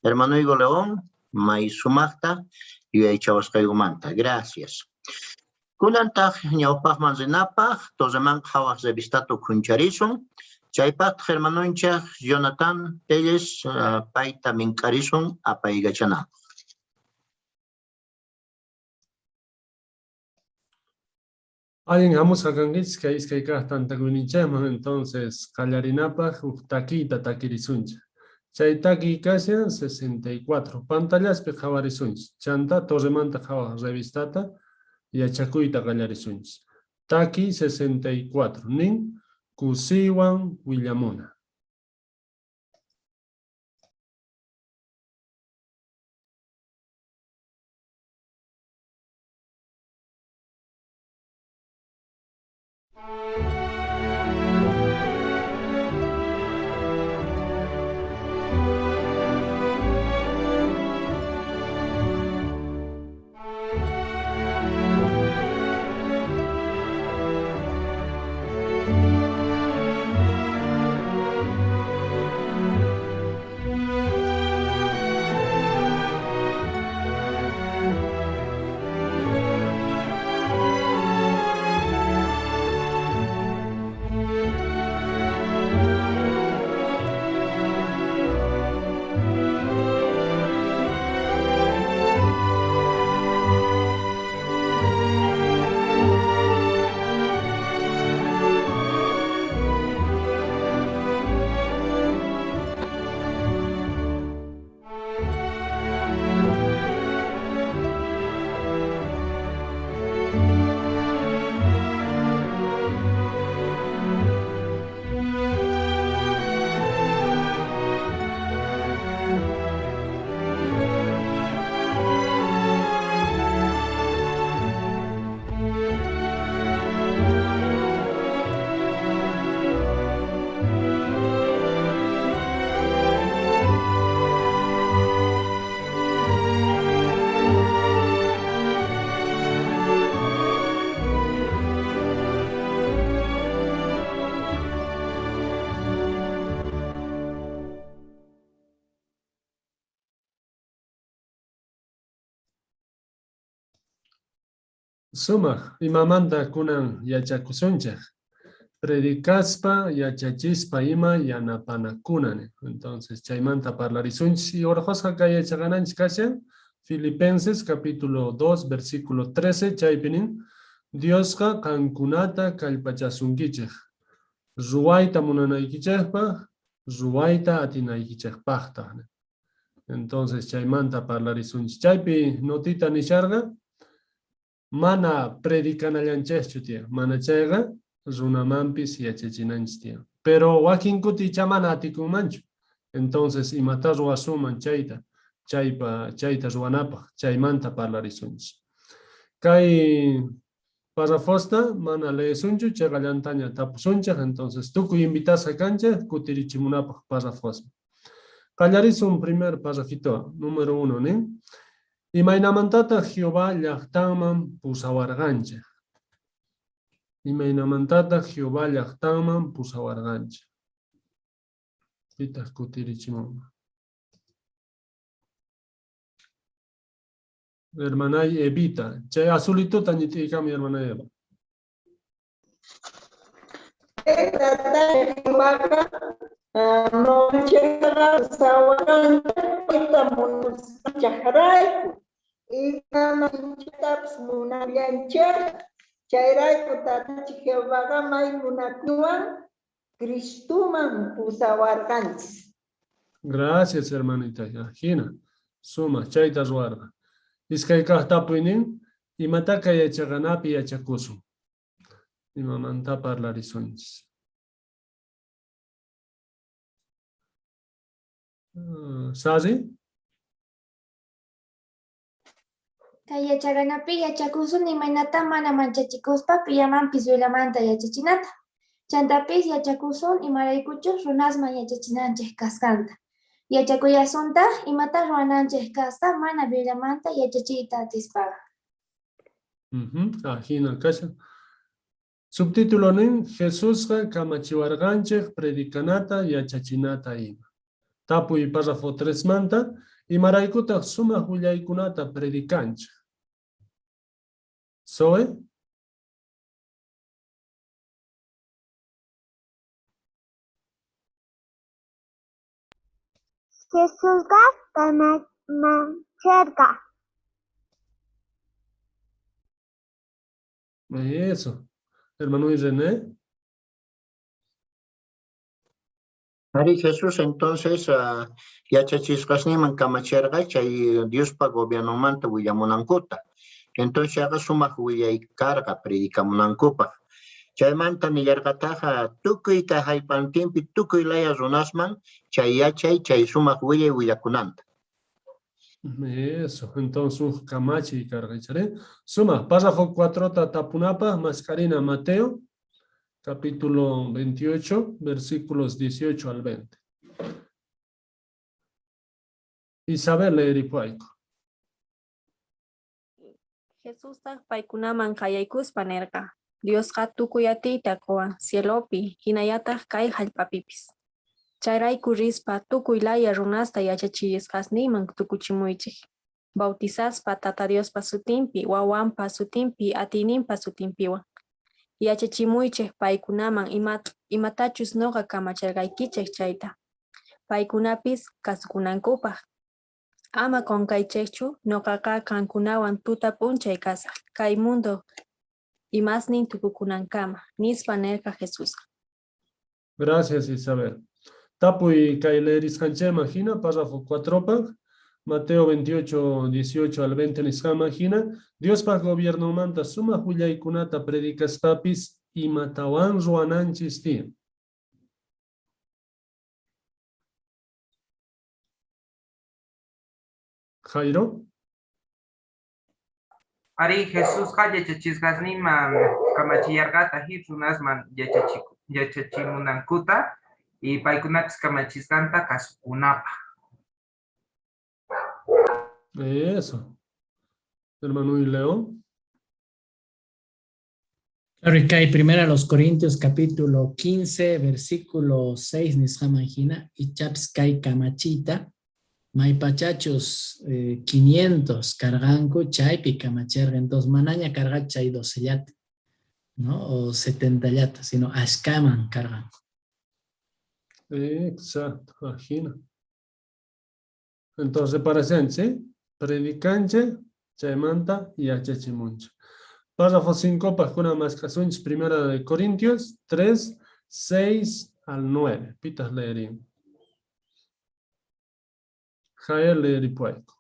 hermanoygo León, may sumajta yuyaychawasqaygumanta. Gracias. Kunantaj ñawpajman rinapaj, Torreman qhawaj revistata ukhuncharisun. Chaypajtaj hermanonchej Jonathan Telles payta mink'arisun apaykachanapaj. Allin hamusqa kankichis kay iskay kaq tantakuyninchejman, entonces qallarinapaj huk takiyta takirisunchej. Chay takiy kashan 64. Pantallaspi qhawarisunchis. Chanta Torremanta qhawaj revistata yachakuyta qallarisunchis. Takiy 64 nin kusiywan willamuna. Sumaj, imamanta kunan yachakusunchej? Predicaspa, yachachispa ima yanapanakuna. Entonces, chaymanta parlarisunchis. Y orqhosqa kay yachaqananchis kashan Filipenses capítulo 2, versículo 13, chaypi nin, Diosqa qankunata kallpachasunkichej, ruwayta munanaykichejpaj, ruwayta atinaykichejpajtaj. Entonces, chaymanta parlarisunchis. Chaypi notita nisharqa, mana predicanallanchejchu tiyan, mana chayqa runamanpis yachachinanchis tiyan. Pero wakin kuti ichá mana atikunmanchu. Entonces, imatá ruwasunman chayta, chaypa, chayta ruwanapaj, chaymanta parlarisunchis. Kay parrafosta mana leesunchu, cheqallantaña tapusunchej, entonces tukuy invitasqa kanchej kutirichimunapaj parrafosman. Qallarisun primer parrafito, número 1, nin. Imaynamantataj Jehová llajtanman pusawarqanchej? Imaynamantataj Jehová llajtanman pusawarqanchej? Pitaj kutirichimunman? Hermanay Evita. Chay azulituta ñit'iykamuy, hermanay Eva. Tata Jehovaqa noqanchejtaqa pusawarqanchej payta munasqanchejrayku, imamanchejtapis munallanchej. Chayrayku Tatanchej Jehovaqa may munakuywan Cristoman pusawarqanchis. Gracias, hermanita. Ajina, sumaj, chayta ruwarqa. Iskay kaj tapuynin, imatá kay yachaqanapi yachakusun? Imamantá parlarisunchis? Sari? Kay yachaqanapi yachakusun imaynata mana manchachikuspa pillamanpis Bibliamanta yachachinata. Chantapis yachakusun imaraykuchus runasman yachachinanchej kasqanta. Yachakullasuntaj imata ruwananchej kasqa mana Bibliamanta yachachiyta atispaqa. Ajina kashan. Subtítulo nin, Jesusqa kamachiwarqanchej predicanata, yachachinata ima. Tapuy párrafo 3 manta, imaraykutaj sumaj willaykunata predicanchej? Zoe? Jesusqa kamacherqa. Eso. Hermano René. Arí, Jesús entonces yachachisqasninman kamacherqa chay Diospa gobiernonmanta willamunankuta. Entonces chayqa sumaj willay karqa predicamunankupaj. Chaymanta nillarqataqa tukuy kay jallp'antinpi tukuy laya runasman chay yachay chay sumaj willay willakunanta. Eso, entonces uj kamachiy karqa, icharí? Sumaj, párrafo 4ta tapunapaj, mask'arina Mateo, capítulo 28, versículos 18 al 20. Isabel leeripuayku. Jesustaj paykunaman qayaykuspa nerqa, Diosqa tukuy atiyta qowan cielopi, jinallataj kay jallp'apipis. Chayrayku rispa tukuy laya runasta yachachisqasninman tukuchimuychej. Bautizaspa Tata Diospa sutinpi, Wawanpa sutinpi, atiyninpa sutinpiwan. Yachachimuychej paykunaman imatachus noqa kamacherqaykichej chayta. Paykunapis kasukunankupaj. Ama qonqaychejchu, noqaqa qankunawan tuta p'unchay kasaj, kay mundo imasnin tukukunankama, nispa nerqa Jesusqa. Gracias, Isabel. Tapuy kay leerisqanchejman jina, párrafo 4paj, Mateo 28, 18 al 20 nisqanman jina, Diospaj gobiernonmanta sumaj willaykunata predicaspapis imatawan ruwananchis tiyan. Jairo. Arí, Jesusqa yachachisqasninman kamachillarqataj runasman yachachimunankuta y paykunapis kamachisqanta kasukunapaj. Eso. Hermano y León. Claro, y cae primero a los Corintios capítulo 15, versículo 6, nisqaman jina, y chaps kay kamachita, Maypachachus 500 karqanku chaypi kamacherqa, entonces manaña karqachu chay docellata, ¿no? O 70llata, sino ashkaman karqanku. Exacto, ajina. Entonces, reparación, Predicanche, chaymanta yachachimunchej. Párrafo 5, pajkuna mask'asunchej, Primera de Corintios 3, 6 al 9. Pitaj leerin. Jael leeripuayku.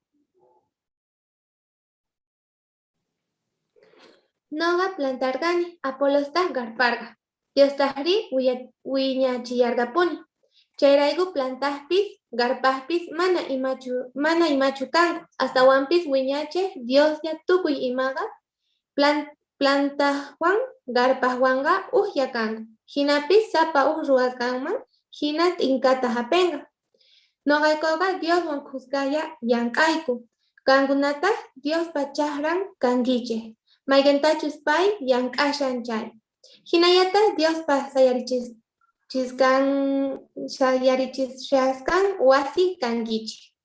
Noqa plantarqani, Apolostaj garparqa. Diostajrí wiñachillarqapuni. Chayrayku plantajpis, garpajpis mana imachu kanku. Astawanpis wiñachej Dioslla tukuy imaqa plantajwan garpajwanqa ujlla kanku. Jinapis sapa uj ruwasqanman jina t'inkata jap'enqa. Noqaykoqa Dioswan khuskalla llank'ayku. Qankunataj Diospa chajran kankichej, mayqentachus pay llank'ashan chay. Jinallataj Diospa sayarichishasqan wasi kankichej.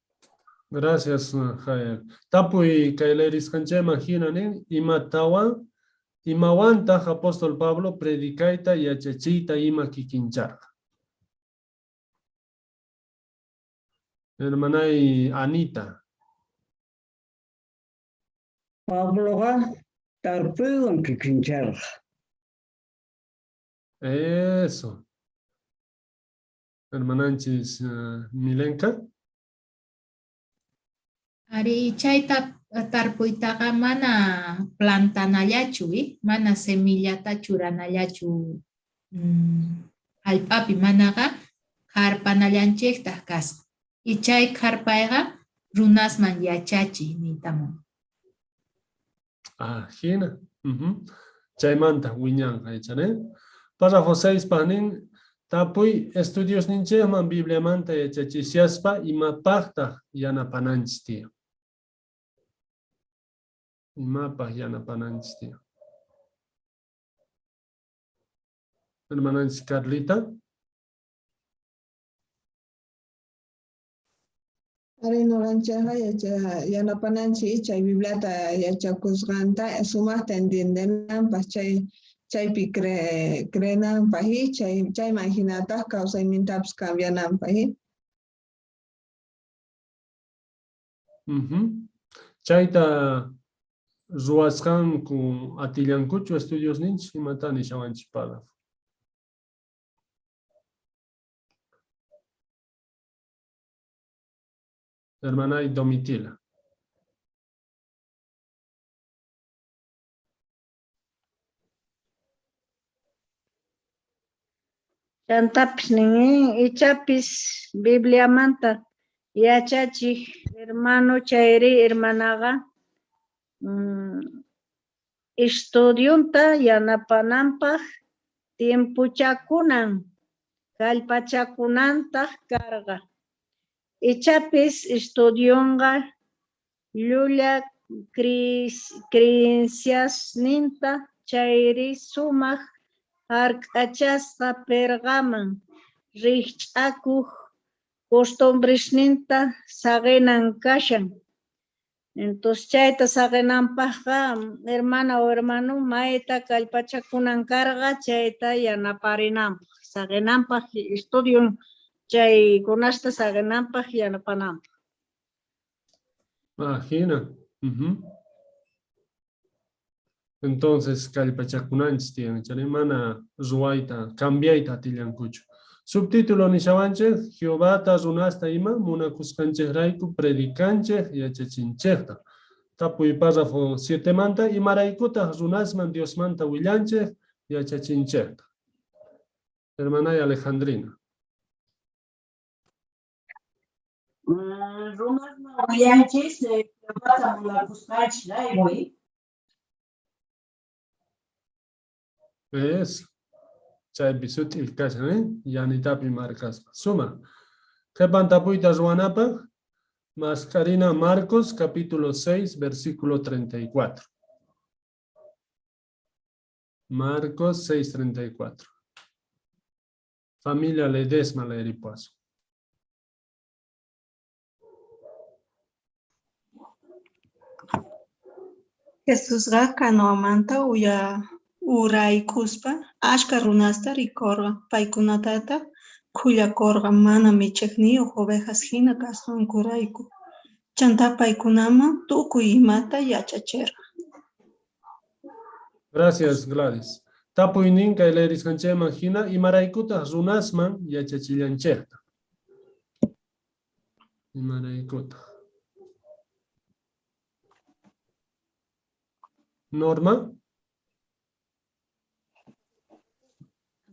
Gracias, Jael. Tapuy kay leerisqanchejman jina nin, imatawan, imawantaj apóstol Pablo predicayta, yachachiyta ima kikincharqa? Hermanay Anita. Pabloqa tarpuywan kikincharqa. Eso. Hermananchis Milenka. Ari, chayta tarpuytaqa mana plantanallachu, mana semillata churanallachu jallp'api, manaqa qharpanallanchejtaj kasqa. Y chay qharpayqa runasman yachachiy niyta munan. Ah, jina. Chaymanta wiñanqa icha, ne? Párrafo 6 paj nin, tapuy estudiosninchejman Bibliamanta yachachishaspa imapajtaj yanapananchis tiyan. Imapaj yanapananchis tiyan. Hermananchis Carlita. Ari noqanchejqa yanapananchik chay Bibliata yachakusqanta sumaqta entiendenanpaq, chaypi creenanpaq, chayman hinataq kawsaynintapis cambiananpaq. Chayta ruwasqanku atillankuchu estudiosninchik, imata nishawanchik párrafo? Hermanay Domitila. Chantapis nin, ichapis Bibliamanta yachachij hermano chayri hermanaqa estudionta yanapananpaj tiempochakunan, kallpachakunantaj karqa. Ichapis estudionqa llulla creenciasninta chayri sumaj jark'achasqa perqaman rijch'akuj costumbresninta saqinan kashan. Entonces chayta saqinanpajqa hermana o hermano mayta kallpachakunan karqa chayta yanaparinanpaj, saqinanpaj estudion chaykunasta saqinanpaj yanapananpaj. Ah, jina. Entonces kallpachakunanchis tiyan, chayri mana ruwayta, cambiayta atillankuchu. Subtítulo nishawanchej, Jehovata runasta ima munakusqanchejrayku predicanchej yachachinchejta. Tapuy párrafo 7 manta, imaraykutaj runasman Diosmanta willanchej yachachinchejta. Hermanay Alejandrina. Runasman willanchis, Jehovata munakusqanchejrayku. Es. Chaypi sut'il kashan, Yanitapi marcaspa. Suma. Qhepan tapuyta ruwanapaj, mask'arina Marcos capítulo 6, versículo 34. Marcos 6, 34. Familia Ledesma leeripuasun. Jesusqa canoamanta uraykuspa, ashkha runasta rikorqa, paykunatataj khuyakorqa mana michejniyoj ovejas jina kasqankurayku. Chantá paykunaman tukuy imata yachacherqa. Gracias, Gladys. Tapuynin kay leerisqanchejman jina, imaraykutaj runasman yachachillanchejta? Imaraykutaj? Norma.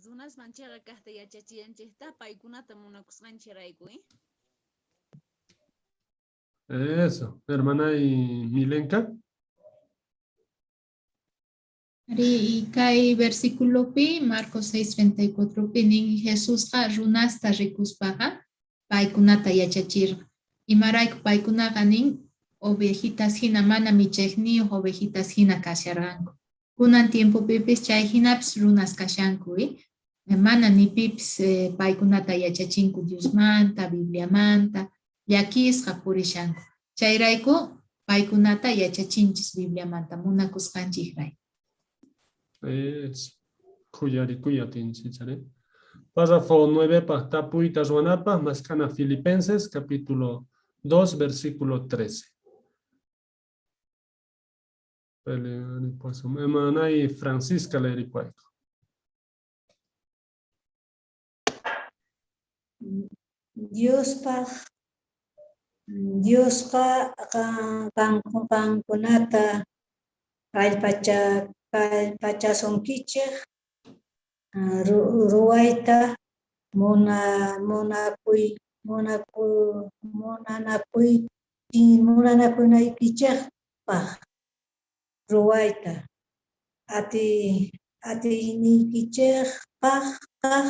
Runasman cheqa kajta yachachillanchejta paykunata munakusqanchejrayku. Eso, hermana y Milenka. Ari, kay versiculopi, Marcos 6:34 pi nin Jesusqa runasta rikuspaqa paykunata yachachirqa. Imarayku paykunaqa nin ovejitas jina mana michejniyoj ovejitas jina kasharqanku. Kunan tiempopipis chay jinapis runas kashanku, Mana ni pipis paykunata yachachinku Diosmanta, Bibliamanta, llakisqa purishanku. Chayrayku paykunata yachachinchis Bibliamanta munakusqanchejrayku. Eso. Khuyarikuy atinchis, chare. Párrafo 9 paj tapuyta ruwanapaj, mask'ana Filipenses, capítulo 2, versículo 13. Hermana Francisca leeripuayku. Diosqa qankunata kallpachasunkichej ruwayta munanakunaykichejpaj, ruwayta atiyniykichejpajtaj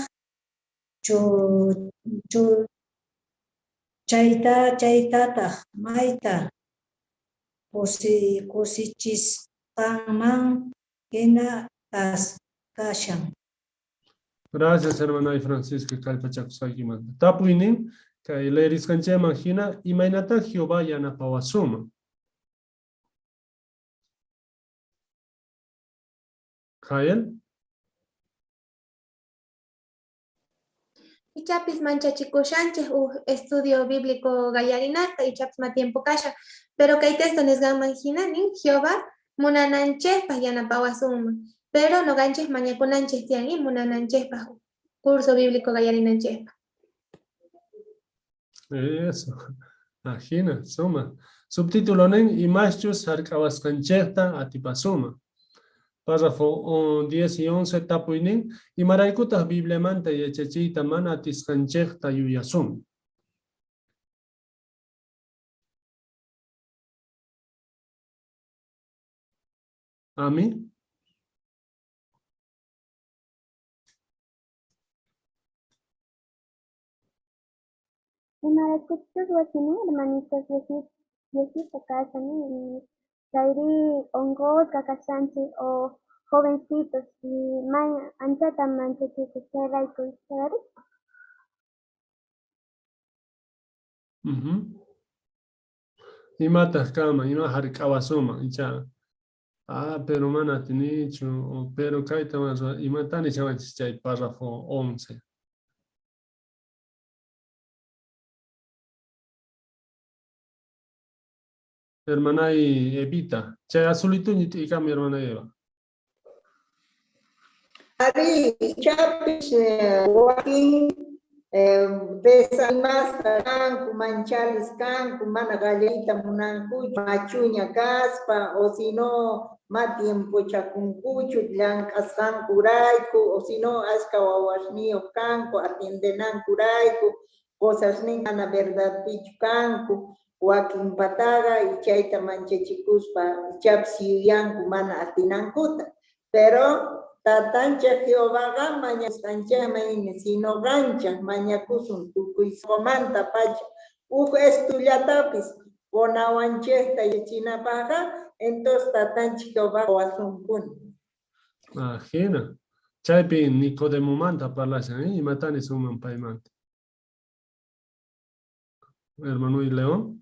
chaytataj mayta kusichisqanman jina kashan. Gracias, hermana y Francisca, kallpachakusqaykimanta. Tapuynin, kay leerisqanchejman jina, imaynatá Jehová yanapawasunman? Jael. Ichapis manchachikushanchej uj estudio bíblico qallarinata, ichapis ma tiempo kashan, pero kay texto nisqanman jina nin Jehová munananchejpaj yanapawasunman, pero noqanchej mañakunanchej tiyan y munananchejpaj curso bíblico qallarinanchejpaj. Eso. Ajina, suma. Subtítulo nin, imaschus jark'awasqanchejta atipasunman. Párrafo 10 y 11 tapuynin, imaraykutaj Bibliamanta yachachiyta mana atisqanchejta yuyasun? Ami. Imaraykuchus wakin hermanitos viejito kashan y chayri onqosqa kashanchej o jovencitos y may anchata manchachiku chayrayku, chayri. Imataj kanman, ima jark'awasunman, icha. Ah, pero mana atinichu, o pero kayta mana ruwa, imata nishawanchis chay párrafo 11. Hermanay Evita, chay azulituñi t'ikami, hermana Eva. Ari, ichapis wakin desanimasqa kanku, manchalis kanku, mana qallayta munankuchu, machuña kaspa, o si no, ma tiempochakunkuchu llank'asqankurayku, o si no, ashka wawasniyuq kanku, atiendenankurayku, cosasnin mana verdadpichu kanku, wakin pataqa y chayta manchachikuspa ichapis yuyanku mana atinankuta. Pero tatanchej Jehovaqa mañasqanchejman sino qanchaj mañakusun tukuy sunqumanta pacha uj estullatapis qonawanchejta yachinapajqa, entonces tatanchej Jehová qowasunkuni. Ajina. Chaypi Nicodemomanta parlashan, ¿eh? Imata nisunman paymanta? Hermano y León.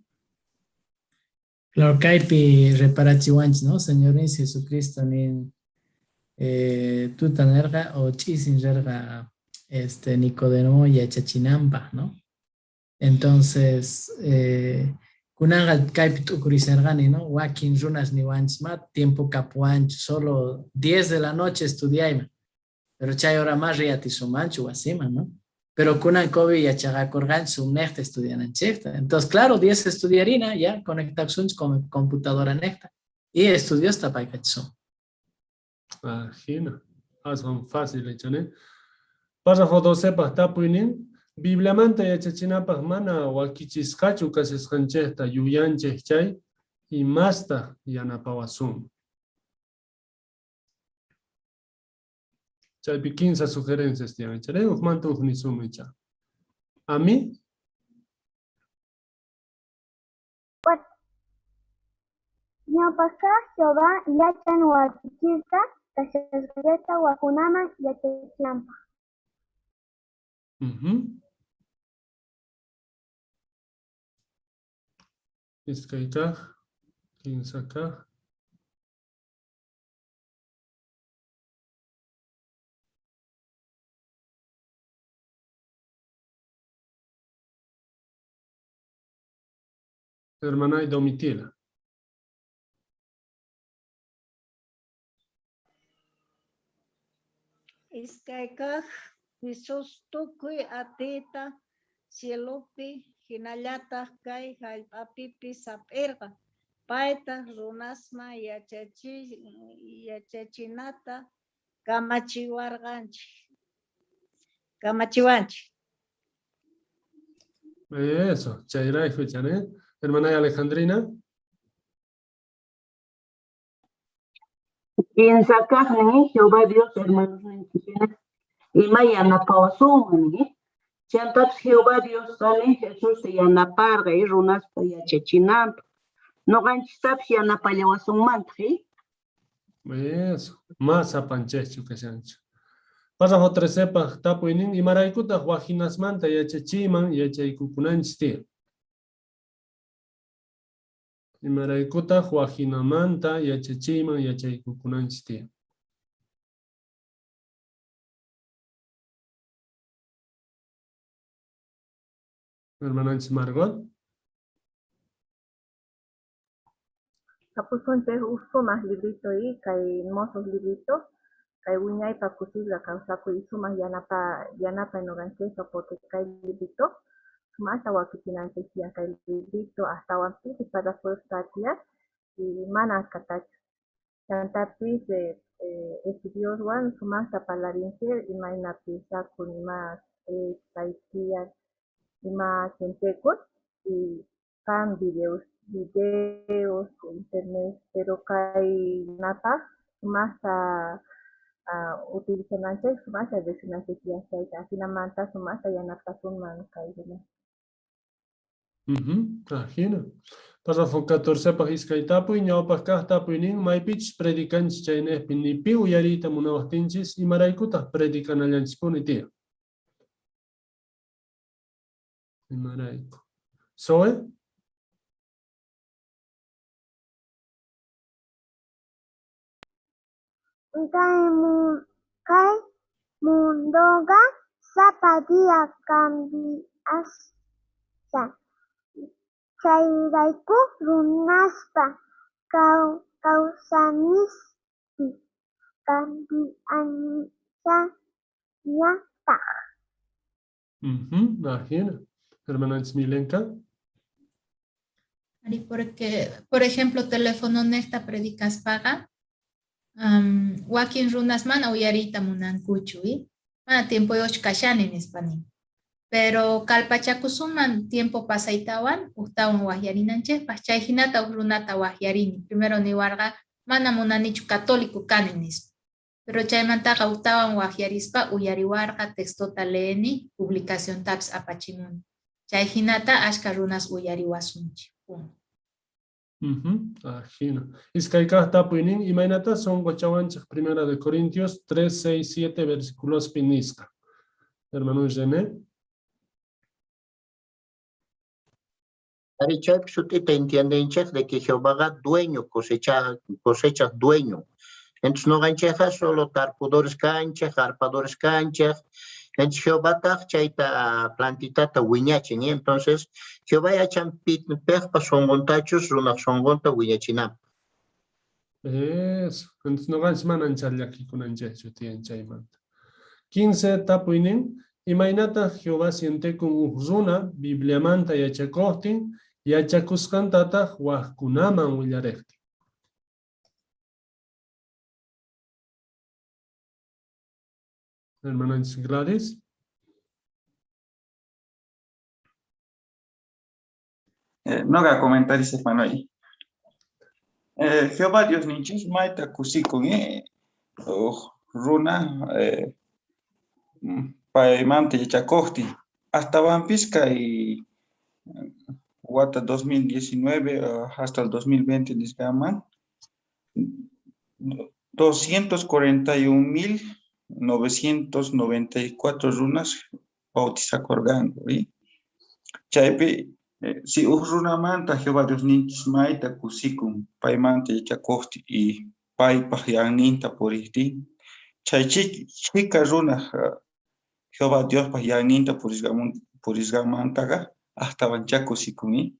Claro, kaypi reparachiwanchis, ¿no? Señorninchis Jesucristo nin tuta nerqa o ch'isin rerqa este Nicodemo yachachinanpaj, ¿no? Entonces, kunanqa kaypi t'ukurisharqani, ¿no? Wakin runas niwanchis, ma tiempo kapuwanchu, solo 10 de la noche estudiayman. Pero chay hora ma riy atisumanchu wasiman, ¿no? Pero kunan COVID yachaqakurqanchis Zoomnejta estudiananchejta. Entonces, claro, 10 estudiarina, ya, conectasunchis con computadora nejta. Y estudiosta paykachisun. Ah, jina. Aswan fácil icha, Párrafo 12 paj tapuynin. Bibliamanta yachachinapaj mana wakichisqachu kashasqanchejta yuyanchej chay imasta yanapawasun. Chaypi kinsa sugerencias tiyan icha, ujmanta uj nisun icha. A mí? Ñawpajqa Jehová yachan wakichisqa kashasqanchejta wajkunaman yachachinapaj. Iskay kaj, kinsa kaj. Hermana Domitila. Iskay kaj, Jesús tukuy atiyta cielopi jinallataj kay jallp'apipis jap'erqa. Paytaj runasman yachachinata kamachiwarqanchej. Kamachiwanchej. Eso, chayrayku icha, Hermana Alejandrina. Kinsa kajnin Jehová Dios hermanosninchej ima yanapawasunman, Chantapis Jehová Diosqa Jesusta yanaparqa runaspa yachachinanpaj. Noqanchistapis yanapallawasunmantaj. Eso, más sapanchejchu kashanchej. Párrafo 13 paj tapuynin, imaraykutaj wajinasmanta yachachiyman yachaykukunanchis tiyan. Imaraykutaj wajinamanta yachachiyman yachaykukunanchis tiyan. Hermananchis Margot. Kapusunchej uj sumaj librito y kay mosoj librito, kay wiñaypaj kusisqa kawsakuy sumaj yanapa noqanchejpa porque kay librito sumajta wakichinanchej tiyan kay librito astawan pisi párrafosta tiyan y mana ashkatachu. Chantapis estudioswan sumajta parlarinchej imayna pisakun ima kay tiyan ima sientekun y kan videos internet, pero kay napaj sumajta utilizananchej, sumajta rejsinanchej tiyan chayta, ajinamanta sumajta yanapasunman kay runa. Ajina. Párrafo 14 paj iskay tapuy, ñawpaj kaj tapuynin, maypichus predicanchis chaynejpi ni pi uyariyta munawajtinchis, imaraykutaj predicanallanchispuni tiyan. Imarayku. Zoe? Kay mundoqa sapa día cambiashan. Chayrayku runaspa kawsayninpis cambiallanñataj. Ajina. Hermananchis Milenka. Ari, porque, por ejemplo, teléfono nejta predicaspaqa, wakin runas mana uyariyta munankuchu, Mana tiempoyuqchu kashani nispa nin. Pero kallpachakusunman tiempo pasaytawan, ujtawan wajyarinanchejpaj, chay jinata uj runata wajyarini. Primero niwarqa, mana munanichu católico kani nispa. Pero chaymantaqa ujtawan wajyarispa uyariwarqa, textota leeni, publicaciontapis apachimuni. Chay jinata ashka runas uyariwasunchik. Ajina. Iskay kaj tapuynin, imaynata sonqochawanchej Primera de Corintios 3, 6, 7 versículos nisqa. Hermano René. Ari chaypi sut'ita entiendenchej de que Jehovaqa dueño cosecha, cosechaj dueño. Entonces noqanchejqa solo tarpudores kanchej, qarpadores kanchej. Entonces Jehovataj chayta plantitata wiñachin. Entonces Jehová yachan pejpa sonqontachus runaj sonqonta wiñachinanpaj. Eso. Entonces noqanchis mana ancha llakikunanchejchu tiyan chaymanta. 15 tapuynin, imaynataq Jehová sientekun uj runa Bibliamanta yachakojtin, yachakusqantataq wajkunaman willarejtin? Hermananchis Gladys. Noqa comentarisaj, hermano. Jehová Diosninchis mayta kusikun, uj runa paymanta yachakojtin. Astawanpis kay wata 2019 hasta el 2020 nisqaman 241.994 runas bautizakorqanku. Chaypi si uj runamanta Jehová Diosninchis mayta kusikun paymanta yachakojtin y paypaj yanninta purejtin, chay chhika runaj Jehová Diospaj yanninta purisqanmantaqa astawanchá kusikun.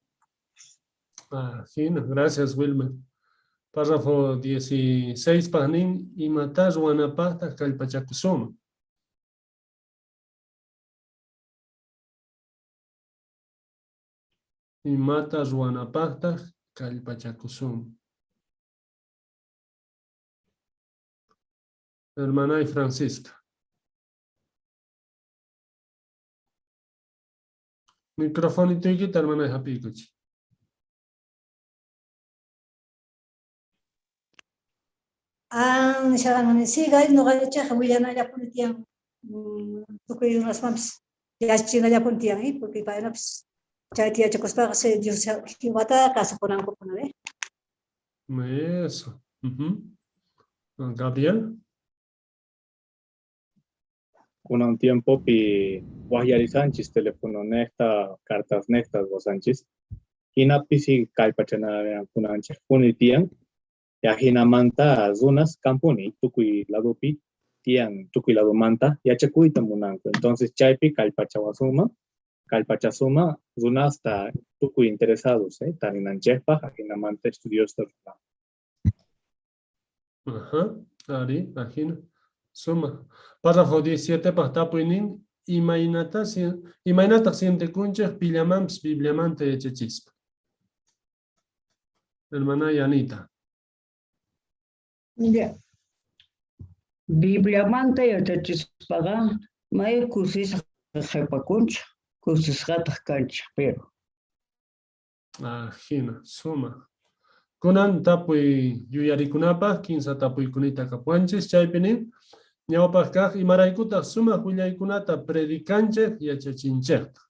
Ah, jina, gracias Wilmer. Párrafo 16 pajnin, imata ruwanapajtaj kallpachakusunman? Imata ruwanapajtaj kallpachakusunman? Hermanay Francisca. Microfonituykita, hermanay, hap'iykuchi. Ah, nishaqa siga noqanchejqa willanallapuni tiyan tukuy runasmanpis yachachinallapuni tiyan, porque paykunapis chayta yachakuspaqa Dios Jehovata kasukunankupuni. Eso. Gabriel. Kunan tiempopi wajyarisanchis telefononejta, cartasnejta ruwasanchis. Jinapi si kallpachanakunanchejpuni tiyan. Ajinamanta runas kampuni tukuy ladopi tiyan, tukuy ladomanta yachakuyta munanku. Entonces chaypi kallpachawasunman, kallpachasuma runasta tukuy interesados, tarinanchejpaj ajinamanta estudiosta runan. Ajá, ari, ajina. Suma. Párrafo 17 paj tapuynin, imaynataq sientekunchej pillamanpis Bibliamanta yachachispa? Hermana Yanita. Ya. Bibliamanta yachachispaqa may kusisqa qhipakunchej, kusisqataq kanchej, pero. Ajina, suma. Kunan tapuy yuyarikunapaj, kinsa tapuykunita kapuwanchis, chaypi nin, ñawpaj kaj imaraykutaq sumaq willaykunata predicanchej yachachinchejta?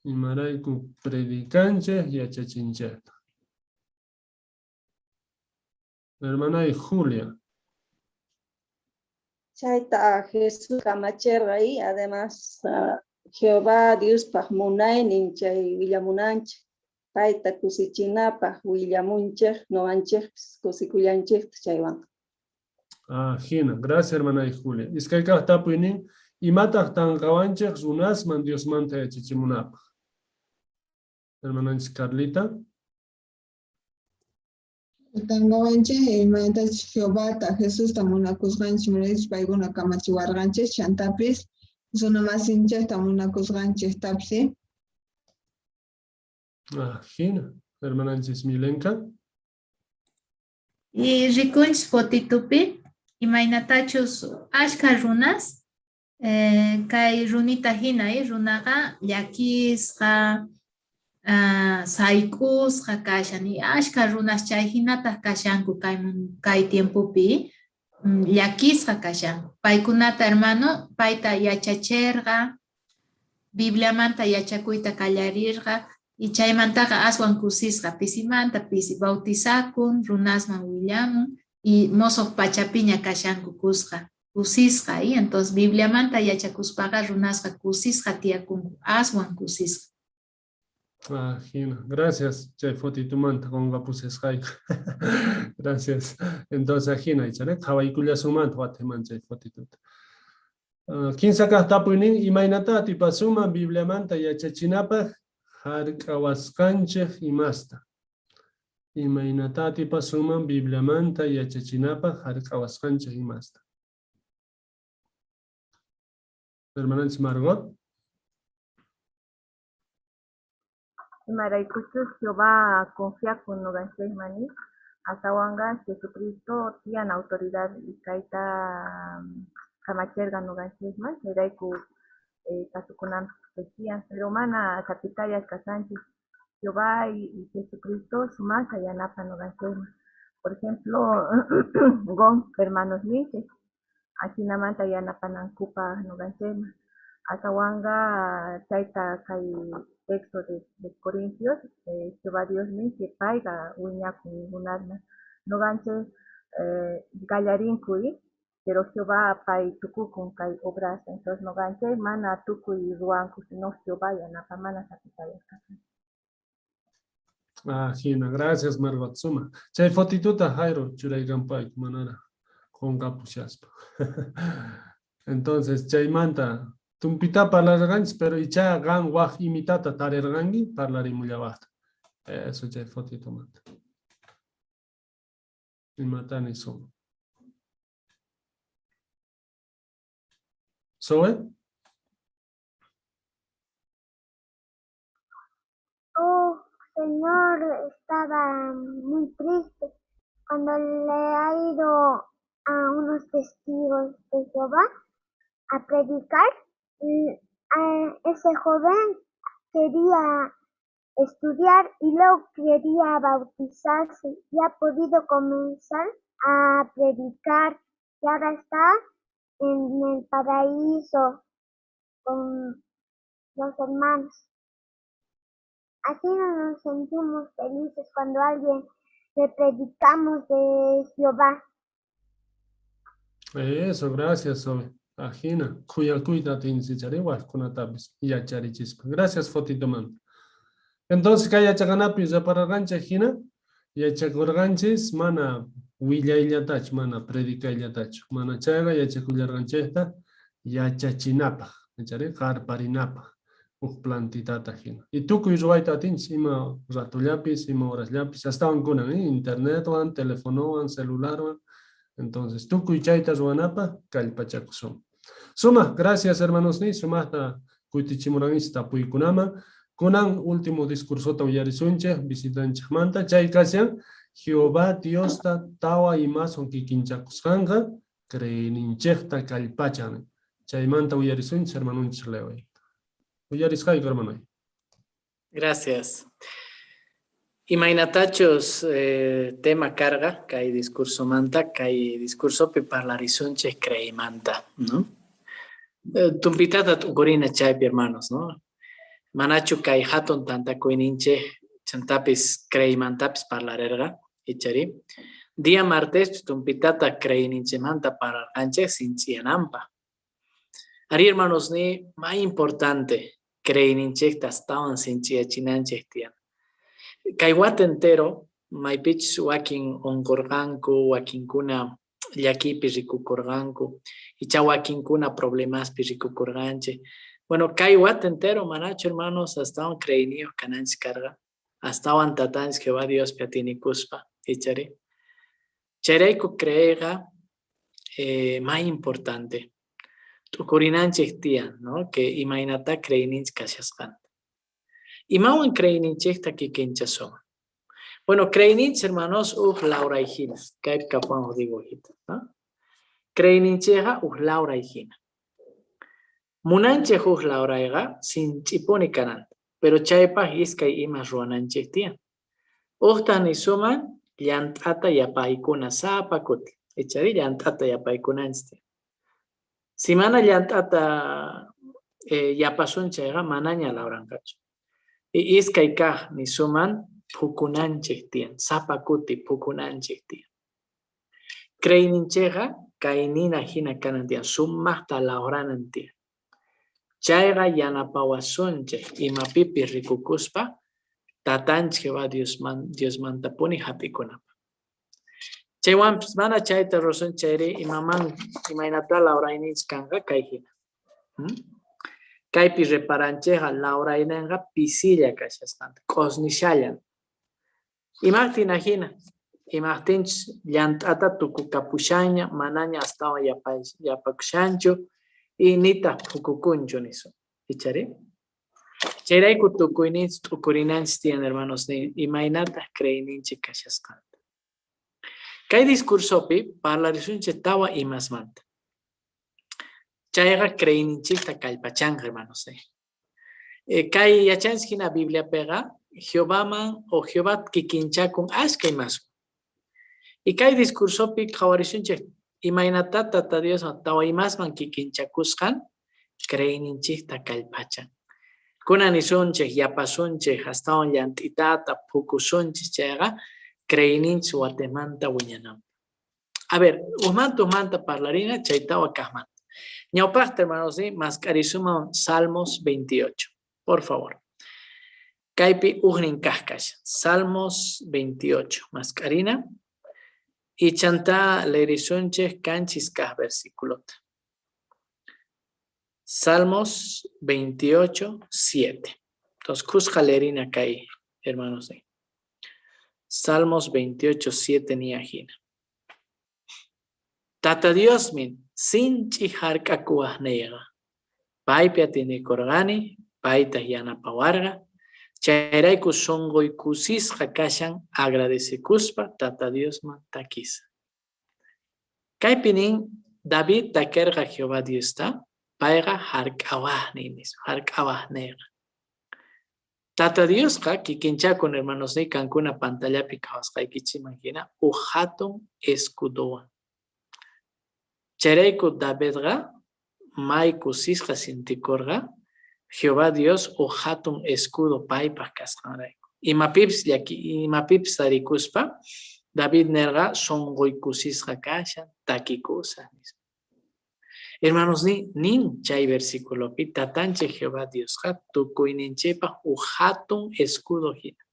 Imarayku predicanchej yachachinchejta? Hermanay Julia. Chayta Jesús kamacherqa y además Jehová Diospaj munaynin chay willamunanchej, payta kusichinapaj willamunchej, noqanchejpis kusikullanchejta chaywanqa. Ah, jina, gracias hermanay Julia. Iskay kaj tapuynin, imataq tanqawanchej runasman Diosmanta yachachimunapaj? Hermananchis Carlita. Tanqawanchej imaynatachus Jehovata, Jesusta munakusqanchik munaychus paykuna kamachiwarqanchej, chantapis runa masinchejta munakusqanchejtapis. Ah, jina, hermananchis Milenka. Y rikunchis fotitupi, imaynatachus ashkha runas kay runita jina, runaqa llakisqa, sayk'usqa kashan, y ashkha runas chay jinataj kashanku kay tiempopi, llakisqa kashanku. Paykunata, hermano, payta yachacherqa, Bibliamanta yachakuyta qallarirqa, y chaymantaqa aswan kusisqa, pisimanta pisi bautizakun, runasman willamun, y mosoj pachapiña kashanku kusqa, kusisqa. Y entonces Bibliamanta yachakuspaqa runasqa kusisqa tiyakunku, aswan kusisqa. Ah, jina. Gracias, chay fotitumanta qonqapusasqayku. Gracias. Entonces, ajina, ichare, qhawaykullasunmanta watiman chay fotituta. Kinsa kaq tapuynin, imaynatá atipasunman Bibliamanta yachachinapaj jark'awasqanchej imasta? Imaynatá atipasunman Bibliamanta yachachinapaj jark'awasqanchej imasta? Hermananchis Margot. Imaraykuchus Jehová confiakun noqanchejman i, astawanqa Jesucristo tiyan autoridad y kayta kamacherqa noqanchejman, chayrayku kasukunanpis tiyan, pero mana sapitallas kashanchej, Jehová y Jesucristo sumajta yanapan noqanchejman. Por ejemplo, qon hermanosninchej ajinamanta yanapanankupaj noqanchejman. Astawanqa chayta kay texto de Corintios, Jehová Dios nin que payqa wiñakun runasman. Noqanchej qallarinku i, pero Jehová pay tukukun kay obrasta. Entonces noqanchej mana tukuy ruwanku, sino Jehová yanapa, mana sapitayas kashan. Ah, jina, gracias Margot, suma. Chay fotituta Jairo churaykanpayku manaraj qonqapushaspa. Entonces, chaymanta tumpita parlarqanchis, pero ichá qan waj imitata tarirqanki parlarimullawajta. Eso chay fotitumanta. Imata nisun. Zoe? Oh, señor estaba muy triste cuando le ha ido a unos testigos de Jehová a predicar. Ese joven quería estudiar y luego quería bautizarse y ha podido comenzar a predicar y ahora está en el paraíso con los hermanos. Así nos sentimos felices cuando a alguien le predicamos de Jehová. Eso, gracias, Zoe. Ajina, khuyakuyta atinchis wajkunatapis yacharichispa. Gracias, fotitumanta. Entonces, kay yachaqanapi repararqanchej hina, yachakurqanchis mana willayllatachu, mana predicayllatachu, mana chayqa yachakullarqanchejta yachachinapaj, yachari qarparinapaj, uj plantitata hina. Y tukuy ruwayta atinchis ima ratullapis, ima horasllapis, astawan kunan, internetwan, telefonowan, celularwan. Entonces, tukuy chayta ruwanapaj kallpachakusun. Suma, gracias hermanos ni, sumajta kutichimuranchis tapuykunaman. Kunan último discursota uyarisunchej visitanchejmanta, chay kashan Jehová Diosta tawa imaswan kikinchakusqanqa creeyninchejta kallpachan. Chaymanta uyarisunchis hermanonchis Leo. Uyarisqayku hermanoy. Gracias. Imaynatachus tema karqa kay discursomanta, kay discursopi parlarisunchej creeymanta, ¿no? Tumpitata t'ukurina chaypi, hermanos, ¿no? Manachu kay hatun tantakuyninchej chantapis creeymantapis parlarerqa, ichari. Día martes tumpitata creeyninchejmanta parlarqanchej sinch'iyananpaj. Ari, hermanos, ni más importante creeyninchejta astawan sinch'iyachinanchej tiyan. Kay wata entero, maypichus wakin unqurqanku, wakinkuna llakiypi rikukurqanku, icha wakinkuna problemaspi rikukurqanchej. Bueno, kay wata entero, manachu, hermanos, astawan creeyniyuq kananchis karqa, astawan tatanchis Jehová Diospi atinikuspa, ichari. Chayrayku creeyqa más importante. T'ukurinanchej tiyan, ¿no? Que imaynata creeyninchis kashasqanta. Imawan creeyninchejta kikinchasunman. Bueno, creeyninchis, hermanos, uj lawray hina. Kaypi kapuwan uj dibujito, ¿no? Creeyninchejqa uj lawray hina. Munanchej uj lawrayqa sinch'ipuni kananta, pero chaypaj iskay imas ruwananchej tiyan. Ujtaj nisuman llant'ata yapaykuna sapa kuti. Ichari llant'ata yapaykunanchis tiyan. Si mana llant'ata yapasun chayqa manaña lawranqachu. Y iskay kaj nisuman phukunanchej tiyan, sapa kuti phukunanchej tiyan. Creeyninchejqa kay nina hina kanan tiyan, sumajta lawranan tiyan. Chayqa yanapawasunchej imapipis rikukuspa Tatanchej Jehová Diosman, Diosmantapuni jap'ikunapaj. Chaywanpis mana chayta ruwasun chayri imaman imaynatá lawrayninchej kanqa kay jina. Hmm? Kaypi reparanchejqa lawraynenqa pisilla kashasqanta, q'osnishallan. Imajtin ajina? Imajtinchus llant'ata tukukapushanña, manaña astawan yapakushanchu y nitaj phukukunchu nisun. Ichari? Chayrayku tukuyninchis t'ukurinanchis tiyan, hermanos, imaynataj creeyninchej kashasqanta. Kay discursopi parlarisunchej tawa imasmanta. Chayqa creeyninchejta kallpachanqa, hermanos. Kay yachanchis jina Bibliapeqa Jehovaman o Jehová kikinchakun ashkha imaswan. Y kay discursopi qhawarisunchej imaynatá Tata Dioswan tawa imasman kikinchakusqan creeyninchejta kallpachan. Kunan nisunchej, yapasunchej, astawan llant'itata phukusunchej chayqa creeyninchis watejmanta wiñananpaj. A ver, ujmanta ujmanta parlarina chay tawa kajmanta. Ñawpajta, hermanos, mask'arisuman Salmos 28, por favor. Kaypi ujnin kaj kashan, Salmos 28, mask'arina. Y chantá leerisunchej kanchis kaj versiculota. Salmos 28, 7. Entonces, khuska leerina kay, hermanos. Salmos 28, 7 ni ajina. Tata Diosmin sinch'i jark'akuwajneyqa. Paypi atinikorqani, paytaj yanapawarqa. Chayrayku sonqoy kusisqa kashan agradecekuspa Tata Diosman takisa. Kaypi nin David takerqa Jehová Diosta, payqa jark'awajniy nispa, jark'awajneyqa. Tata Diosqa kikinchakun, hermanosniy, kankuna pantallapi qhawasqaykichikman jina uj jatun escudowan. Chayrayku Davidqa may kusisqa sintikorqa Jehová Dios uj jatun escudo paypaj kasqanrayku. Imapipis llaki, imapipis tarikuspa, David nerqa sonqoy kusisqa kashan, takikusaj, nispa. Hermanos, nin chay versiculopi Tatanchej Jehová Diosqa tukuyninchejpaj uj jatun escudo jina.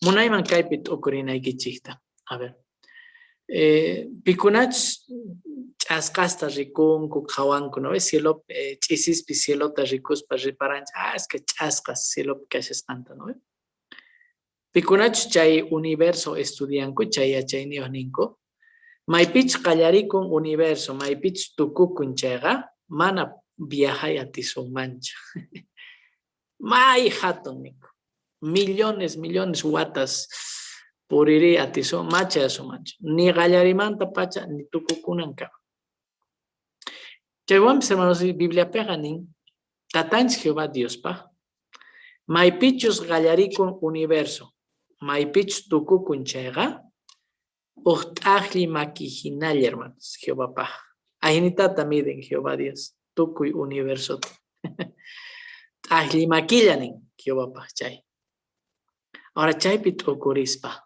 Munayman kaypi t'ukurinaykichejta. A ver. Pikunachus ch'asqasta rikunku, qhawanku, ¿no? Cielo, ch'isispi cielota rikuspa reparanchej, ah, es que ch'asqas cielopi kashasqanta, ¿no? Pikunachus chay universo estudianku, chay yachayniyoj ninku, maypichus qallarikun universo, maypichus tukukun chayqa, mana viajay atisunmanchu. May jatun ninku. Millones, millones watas puririy atisun, machayasunmanchu. Ni qallarimanta pacha, ni tukukunankama. Chaywanpis, hermanos, Bibliapeqa nin, Tatanchis Jehová Diospaj, maypichus qallarikun universo, maypichus tukukun chayqa, uj t'ajlli maki jinalla, hermanos, Jehovapaj. Ajinitata miden Jehová Dios tukuy universota. T'ajlli makilla nin Jehovapaj chay. Ahora chaypi t'ukurispa,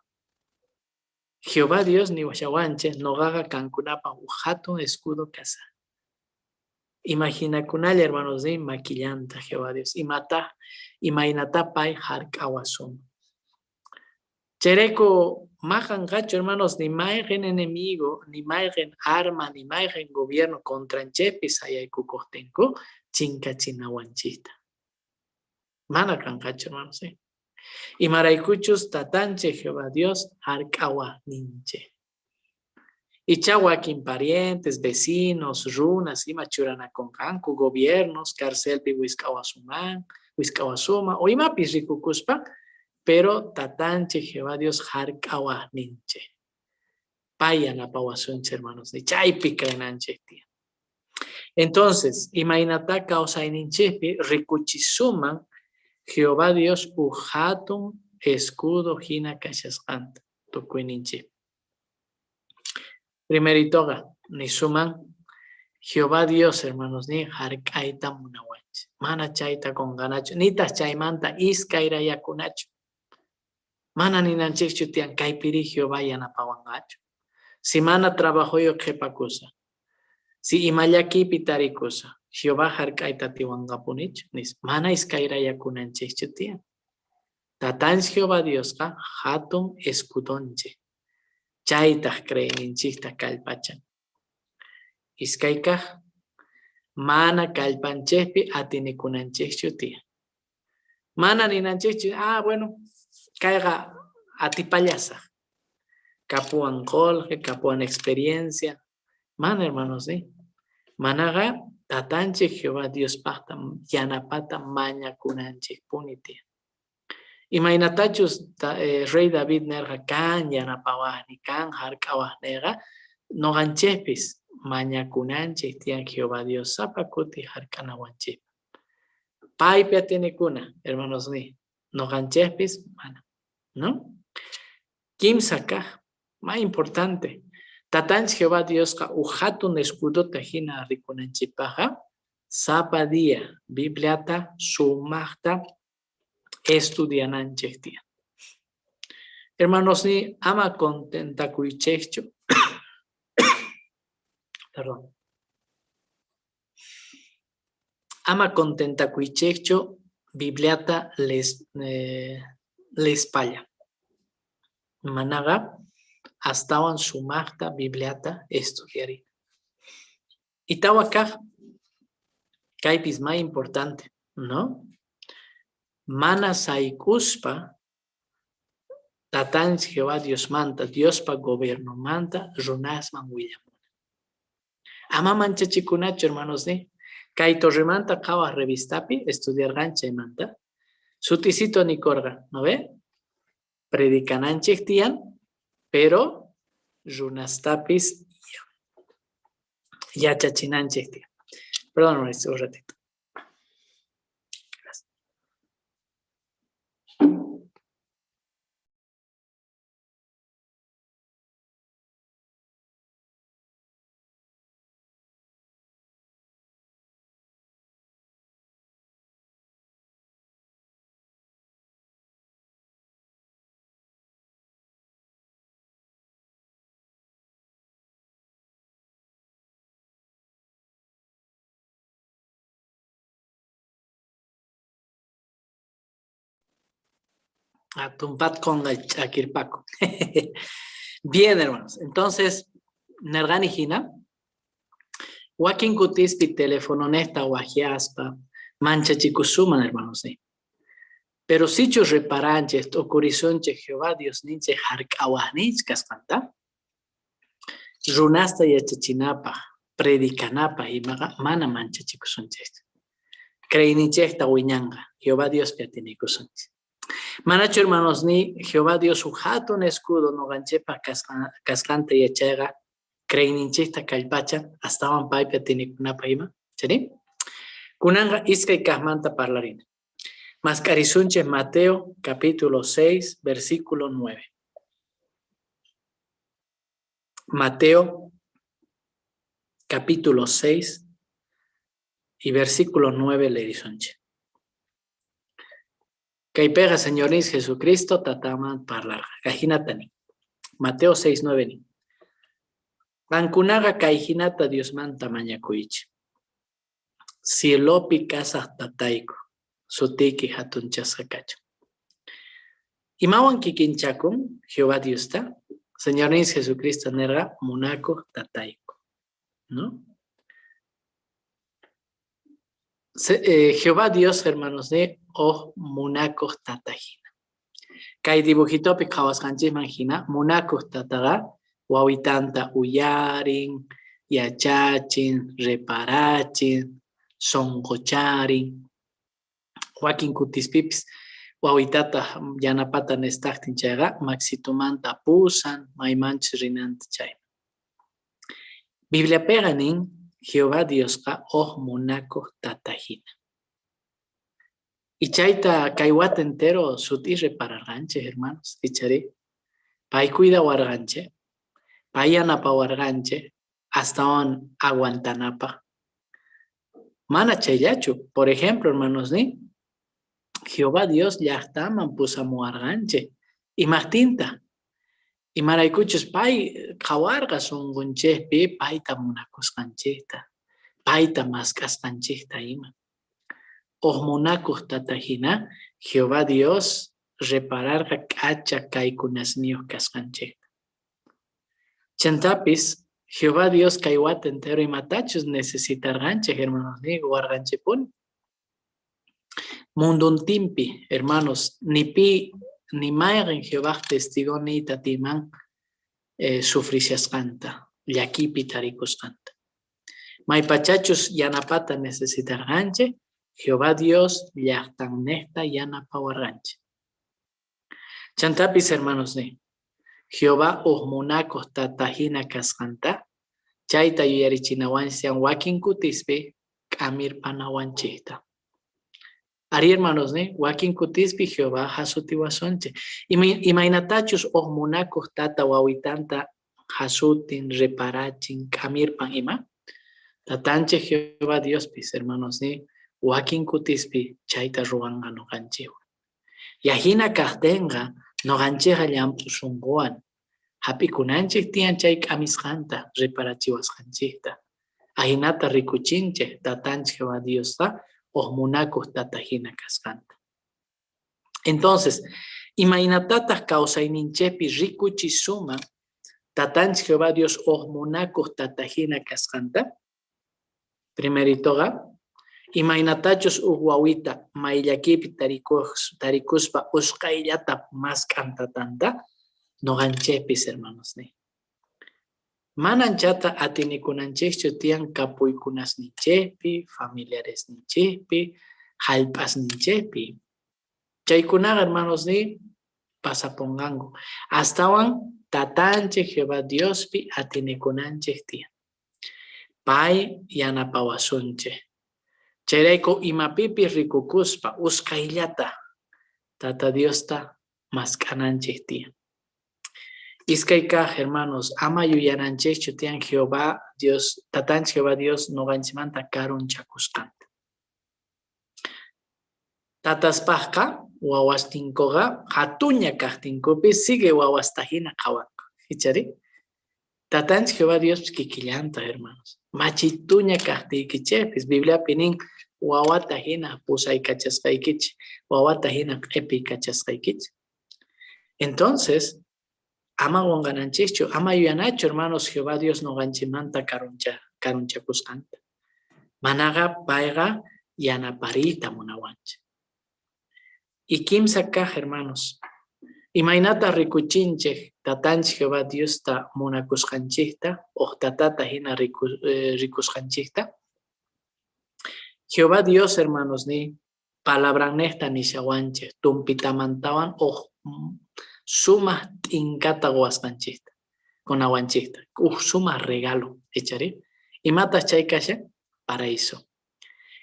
Jehová Dios niwashawanchej, noqaqa kankunapaj uj jatun escudo kasaj. Imaginakunalla, hermanos, ni makillanta Jehová Dios, imata, imaynatá pay jark'awasun. Chayrayku maqanqachu, hermanos, ni mayqen enemigo, ni mayqen arma, ni mayqen gobierno contranchejpi sayaykukojtinku chinkachinawanchejta. Mana kanqachu, hermanos. Imaraykuchus Tatanchej Jehová Dios jark'awajninchej. Ichá wakin parientes, vecinos, runas ima churanakonqanku, gobiernos, carcelpi wisq'awasuman, wisq'awasuman, o imapis rikukuspa, pero Tatanchej Jehová Dios jark'awajninchej. Pay yanapawasunchej, hermanos, chaypi creenanchej tiyan. Entonces, imaynatá kawsayninchejpi rikuchisuman Jehová Dios uj jatun escudo jina kashasqanta tukuyninchejpi. Primeritoqa, nisuman Jehová Dios, hermanos, ni jark'ayta munawanchej. Mana chayta qonqanachu, nitaj chaymanta iskayrayakunachu. Mana ninanchejchu tiyan kaypiri Jehová yanapawanqachu. Si mana trabajoyoj qhepakusa, si ima llakiypi tarikusa, Jehová jark'ayta atiwanqapunichu, nispa. Mana iskayrayakunanchejchu tiyan. Tatanchej Jehová Diosqa jatun escudonchej. Chaytaj creeyninchejta kallpachan. Iskay kaj, mana kallpanchejpi atinikunanchejchu tiyan. Mana ninanchejchu, ah, bueno, kayqa atipallasaj. Kapuwan qolqe, kapuwan experiencia. Mana, hermanos, ¿sí? Manaqa tatanchej Jehová Diospajta yanapata mañakunanchejpuni tiyan. Imaynatachus rey David nerqa, kan yanapawajni, kan jark'awajneyqa, noqanchejpis mañakunanchej tiyan Jehová Dios sapa kuti jark'anawanchejpaj. Paypi atienekuna, hermanosniy, noqanchejpis mana, ¿no? Kimsa kaj, más importante, tatanchej Jehová Diosqa uj jatun escudota jina rikunanchejpajqa, sapa día Bibliata sumajta estudiananchej tiyan. Hermanosniy, ama contentakuychejchu. Perdón. Ama contentakuychejchu Bibliata leespalla. Manaqa astawan sumajta Bibliata estudiarina. Y tawa kaj, kaypis may importante, no? Mana sayk'uspa Tatanchej Jehová Diosmanta, Diospa gobiernomanta runasman willamuna. Ama manchachikunachu, hermanos, ni. Kay Torremanta Qhawaj revistapi estudiarqanchej chaymanta. Sut'isito nikorqa, ¿no ve? Predicananchej tiyan, pero runastapis yachachinanchej tiyan. Perdón, un ratito. Gracias. Tumpat con ch'akirpaku. Bien, hermanos. Entonces, nerqani jina, wakin kutispi telefononejta wajyaspa manchachikusuman, hermanos. ¿Sí? Pero sichus reparanchej, t'ukurisunchej Jehová Diosninchej jark'awajninchej kasqanta, runasta yachachinapaj, predicanapaj imaqa mana manchachikusunchejchu. Creeyninchejta wiñanqa, Jehová Diospi atinikusunchej. Manachu, hermanos, ni Jehová Dios uj jatun escudo noqanchejpaj kasqanta yachayqa creeyninchejta kallpachan, astawan paypi atinikunapaj ima? Chayri? Kunanqa iskay kajmanta parlarina. Mask'arisunchej Mateo capítulo 6, versículo 9. Mateo capítulo 6 y versículo 9 leerisunchej. Kaypeqa Señorninchej Jesucristo tataman parlarqa. Kajinata nin. Mateo 6, 9 nin. Qankunaqa kay jinata Diosmanta mañakuychej. Cielopi kasaj tatayku, sutiyki jatunchasqa kachun. Imawan kikinchakun Jehová Diosta? Señorninchej Jesucristo nerqa munakoj tatayku. ¿No? Jehová Dios, hermanos, de oj munakoj tata jina. Kay dibujitopi qhawasqanchejman jina, munakoj tataqa wawitanta uyarin, yachachin, reparachin, sonqocharin. Wakin kutispipis wawitata yanapata nestajtin chayqa maxitumanta pusan maymanchus rinanta chayman. Bibliapeqa nin Jehová Diosqa uj munakoj tata jina. Y chayta kay wata entero sut'i repararqanchej, hermanos, icharí? Pay cuidawarqanchej, pay yanapawarqanchej astawan aguantanapaj. Mana chayllachu, por ejemplo, hermanos, ni Jehová Dios llajtaman pusamuwarqanchej. Imajtintaj? Imaraykuchus pay qhawarqa sonqonchejpi payta munakusqanchejta, payta mask'asqanchejta ima. Uj munakoj tata jina, Jehová Dios repararqa k'acha kaykunasniyoj kasqanchejta. Chantapis Jehová Dios kay wata entero imatachus necesitarqanchej, hermanosniy, qowarqanchejpuni. Mundontinpi, hermanos, ni pi ni mayqen Jehovaj testigon niyta atinman sufrishasqanta, llakiypi tarikusqanta. Maypachachus yanapata necesitarqanchej, Jehová Dios llajtannejta yanapawarqanchej. Chantapis, hermanosniy, Jehová uj munakoj tata jina kasqanta, chayta yuyarichinawanchej wakin kutispi k'amirpanawanchejta. Arí, hermanosniy, wakin kutispi Jehová jasutiwasunchej. Imaynatachus uj munakoj tata wawitanta jasutin, reparachin, k'amirpan ima, tatanchej Jehová Diospis, hermanosniy, wakin kutispi chayta ruwanqa noqanchejwan. Ajina kajtenqa noqanchejqa llamp'u sonqowan jap'ikunanchej tiyan chay k'amisqanta, reparachiwasqanchejta. Ajinata rikuchinchej tatanchej Jehová Diosqa uj munakoj tata jina kasqanta. Entonces, imaynatataj kawsayninchejpi rikuchisuman tatanchej Jehová Dios uj munakoj tata jina kasqanta? Primeritoqa, imaynatachus uj wawita may llakiypi tarikuspa usqhayllata mask'an tatanta, noqanchejpis, hermanosniy. Mana anchata atinikunanchejchu tiyan kapuykunasninchejpi, familiaresninchejpi, jallp'asninchejpi. Chaykunaqa, hermanosniy, pasaponqanku. Astawan tatanchej Jehová Diospi atinikunanchej tiyan. Pay yanapawasunchej. Chayrayku imapipis rikukuspa usqhayllata Tata Diosta mask'ananchej tiyan. Iskay kaj, hermanos, ama yuyananchejchu tiyan Jehová Dios, tatanchej Jehová Dios noqanchejmanta karunchakusqanta. Tataspajqa wawasninkoqa jatuña kajtinkupis sigue wawasta jina qhawanku. Ichari? Tatanchej Jehová Diospis kikillanta, hermanos. Machituña kajtiykichejpis, Bibliapi nin, wawata jina pusaykachasqaykichej, wawata jina q'epiykachasqaykichej. Entonces, ama qonqananchejchu, ama yuyanachu, hermanos, Jehová Dios noqanchejmanta karunchakusqanta. Manaqa payqa yanapariyta munawanchej. Y kimsa kaj, hermanos, imaynata rikuchinchej tatanchej Jehová Diosta munakusqanchejta, uj tatata jina rikusqanchejta? Jehová Dios, hermanos, ni palabrannejta nishawanchej, tumpitamantawan uj sumaj t'inkata qowasqanchejta, qonawanchejta, uj sumaj regalo, ichari? Imataj chay kashan? Paraíso.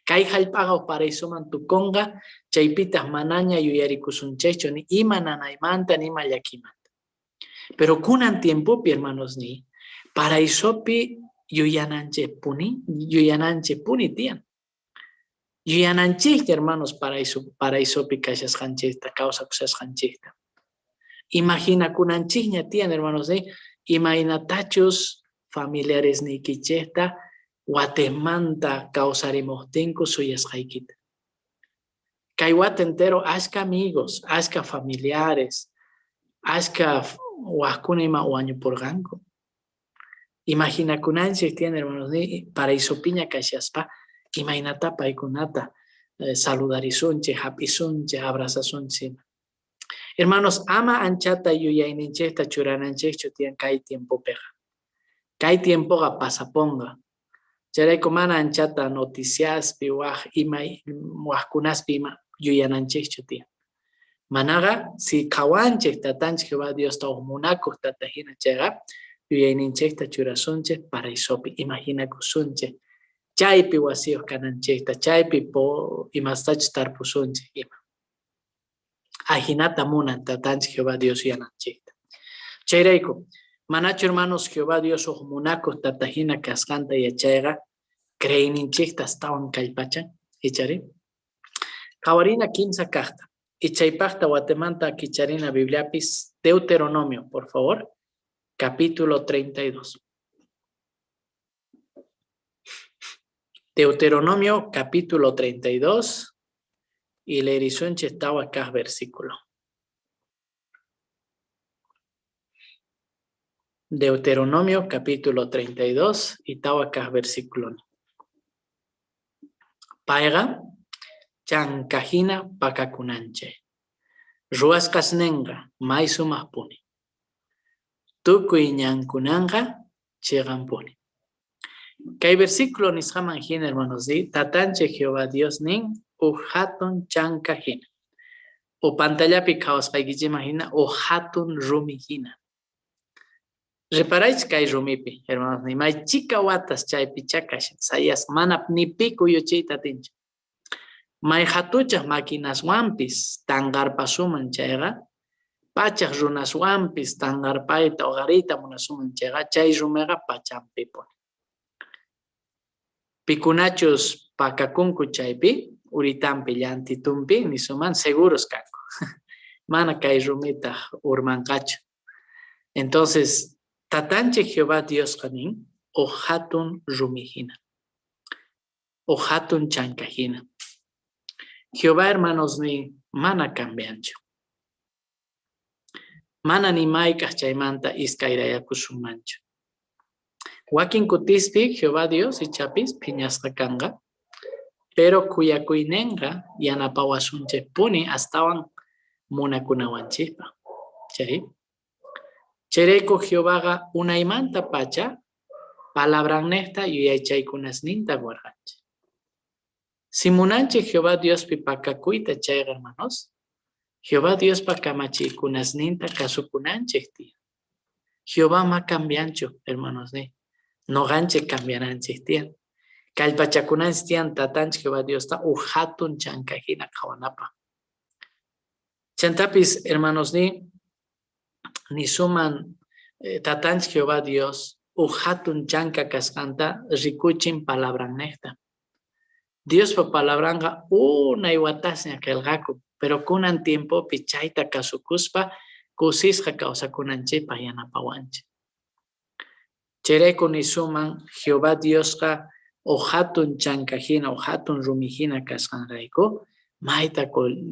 Kay jallp'aqa uj paraisoman tukonqa, chaypitaj manaña yuyarikusunchejchu ni ima nanaymanta, ni ima llakiymanta. Pero kunan tiempopi, hermanosniy, paraisopi yuyananchejpuni tiyan. Yuyananchejta, hermanos, paraisopi kashasqanchejta, kawsakushasqanchejta. Imaginakunanchejña tiyan, hermanosniy, imaynatachus familiaresniykichejta watejmanta kawsarimojtinku suyasqaykita. Kay wata entero ashka amigos, ashka familiares, ashka wajkuna ima wañupurqanku. Imaginakunanchej tiyan, hermanosniy, paraisopiña kashaspa, imaynatá paykunata saludarisunchej, jap'isunchej, abrazasunchej ima. Hermanos, ama anchata yuyayninchejta churananchejchu tiyan kay tiempopeqa. Kay tiempoqa pasaponqa. Chayrayku mana anchata noticiaspi, waj ima, wajkunaspi ima yuyananchejchu tiyan. Manaqa si qhawanchej tatanchej Jehová Diosta uj munakoj tata jina chayqa, yuyayninchejta churasunchej paraisopi, imaginakusunchej chaypi wasiyoj kananchejta, chaypi imastachus tarpusunchej ima. Ajinata munan tatanchej Jehová Dios yuyananchejta. Chayrayku, manachu hermanos Jehová Dios uj munakoj tata jina kasqanta yachayqa creeyninchejta astawan kallpachan? Ichari? Qhawarina kimsa kajta. Ichaypajta watemanta kicharina Bibliapis Deuteronomio, por favor, capítulo 32. Deuteronomio, capítulo 32, y leerisunchej tawa kaj versículo. Deuteronomio capítulo 32 y tawa kaj versículo. Payqa chankajina pakakunanchej. Ruwasqasnenqa may sumajpuni. Tukuy ñankunanqa cheqanpuni. Kay versículo nisqaman jina, hermanos, di, tatanchej Jehová Dios nin uj jatun chanka jina. O pantallapi qhawasqaykichikman jina, uj jatun rumi jina. Reparaychis kay rumipi, hermanos, ni may chika watas chaypichá kashan, sayasqa, mana ni pi kuyuchiyta atinchu. May jatuchaj maquinaswanpis tanqarpasuman chayqa, pachaj runaswanpis tanqarpayta oqhariyta munasuman chayqa, chay rumeqa pachanpipuni. Pikunachus pakakunku chaypi, uritampi, llantitumpi, nisuman seguros kanku. Mana kay rumitaj urmanqachu. Entonces, tatanchej Jehová Diosqa nin, uj jatun rumi jina. Uj jatun chanka jina. Jehová, hermanosniy, mana cambianchu. Mana ni mayk'aj chaymanta iskayrayakusunmanchu. Wakin kutispi Jehová Dios ichapis phiñasqa kanqa, pero khuyakuynenqa yanapawasunchejpuni astawan munakunawanchejpaj. Chay. Chayrayku Jehovaqa unaymantapacha palabrannejta yuyaychaykunasninta qorqanchej. Si munanchej Jehová Diospi pakakuyta chayqa, hermanos, Jehová Diospa kamachiykunasninta kasukunanchej tiyan. Jehová ma cambianchu, hermanos, ni. Noqanchej cambiananchej tiyan. Kallpachakunanchej tiyan tatanchej Jehová Diosta uj jatun chanka jina qhawanapaj. Chantapis, hermanos, ni, nisuman tatanchej Jehová Dios uj jatun chanka kasqanta rikuchin palabrannejta. Diospa palabranqa unay watasña qhelqakun, pero kunan tiempopi chayta kasukuspa kusisqa kawsakunanchejpaj yanapawanchej. Chayrayku nisuman Jehová Diosqa uj jatun chanka jina, uj jatun rumi jina kasqanrayku mayta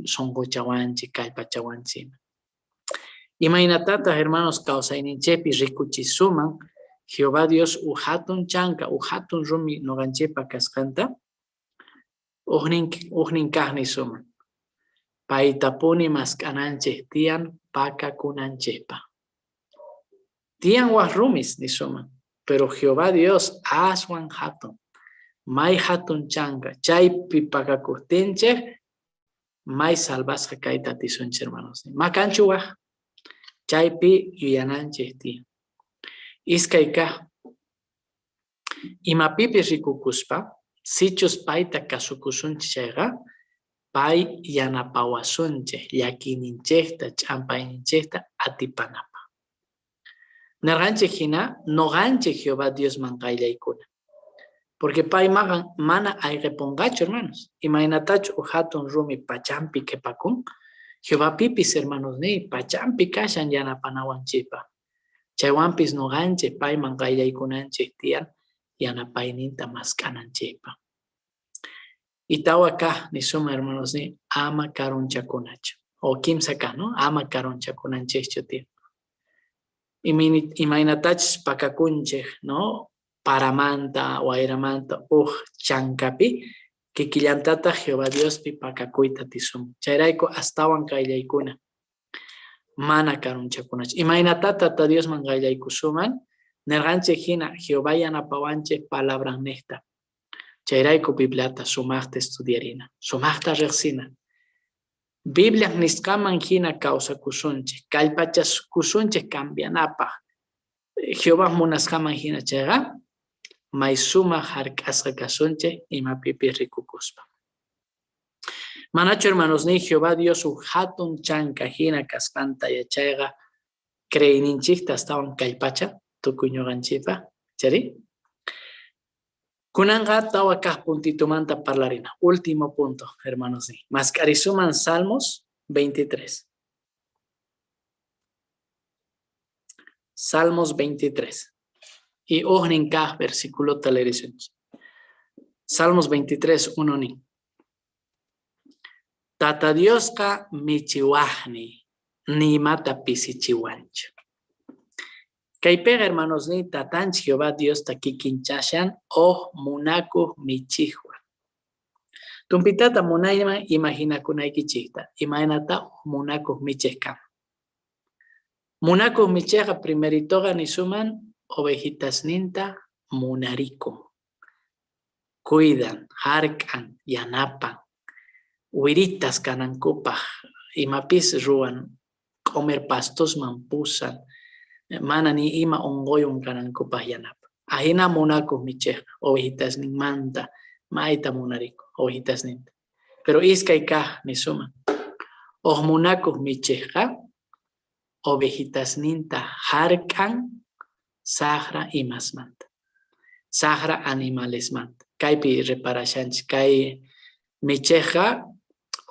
sonqochawanchej, kallpachawanchej ima. Imaynatataj, hermanos, kawsayninchejpi rikuchisuman Jehová Dios uj jatun chanka, uj jatun rumi noqanchejpa kasqanta? Ujnin kaj nisuman, paytapuni mask'ananchej tiyan pakakunanchejpaj. Tiyan waj rumis nisuman, pero Jehová Dios aswan jatun, may jatun chanka, chaypi pakakojtinchej may salvasqa kayta atisunchej, hermanos. Makanchu waj, chaypi yuyananchej tiyan. Iskay kaj, imapipis rikukuspa, sichus payta kasukusunchej chayqa, pay yanapawasunchej llakiyninchejta, ch'ampayninchejta atipanapaj. Nerqanchej jina, noqanchej Jehová Diosman qayllaykuna. Porque pay mana ayqeponqachu, hermanos. Imaynatachu uj jatun rumi pachampi qhepakun, Jehová pipis, hermanos, niy, pachampi kashan yanapanawanchejpaj. Chaywanpis noqanchej payman qayllaykunanchej tiyan yanapayninta mask'ananchejpaj. Y tawa kaj nisuma, hermanos, niy, ama karunchakunachu. O kimsa kaj, no? Ama karunchakunanchejchu tiyan. Imaynatachus pakakunchej, no? Paramanta, wayramanta uj chankapi, kikillantataj Jehová Diospi pakakuyta atisunman. Chayrayku astawan qayllaykuna, mana karunchakunachu. Imaynatá Tata Diosman qayllaykusuman? Nerqanchej jina, Jehová yanapawanchej palabrannejta. Chayrayku Bibliata sumajta estudiarina, sumajta rejsina. Bibliaj nisqanman jina kawsakusunchej, kallpachakusunchej cambianapaj. Jehová munasqanman jina chayqa, may sumaj jark'asqa kasunchej imapipis rikukuspa. Manachu, hermanosniy, Jehová Dios uj jatun chanka jina kasqanta yachayqa creeyninchejta astawan kallpacha tukuy ñoqanchejpaj? Chari? Kunanqa tawa kaj puntitumanta parlarina. Último punto, hermanosniy. Mask'arisuman Salmos 23. Salmos 23. Y ujnin kaj versiculota leerisunchej. Salmos 23, 1 nin. Tata Diosqa michiwajniy, ni imata pisichiwanchu. Kaypeqa, hermanosniy, tatanchej Jehová Diosta kikinchashan uj munakoj michejwan. Tumpitata munayman imaginakunaykichejta, imaynatá uj munakoj michej kanman. Munakoj michejqa primeritoqa nisuman ovejitasninta munarikun, cuidan, jark'an, yanapan, wiritas kanankupaj imapis ruwan, q'omer pastosman pusan, mana ni ima onqoywan kanankupaj yanapan. Ajina munakoj michejqa ovejitasninmanta mayta munarikun ovejitasninta. Pero iskay kaj nisuman, uj munakoj michejqa ovejitasninta jark'an sajra imasmanta, sajra animalesmanta. Kaypi reparashanchej, kay michejqa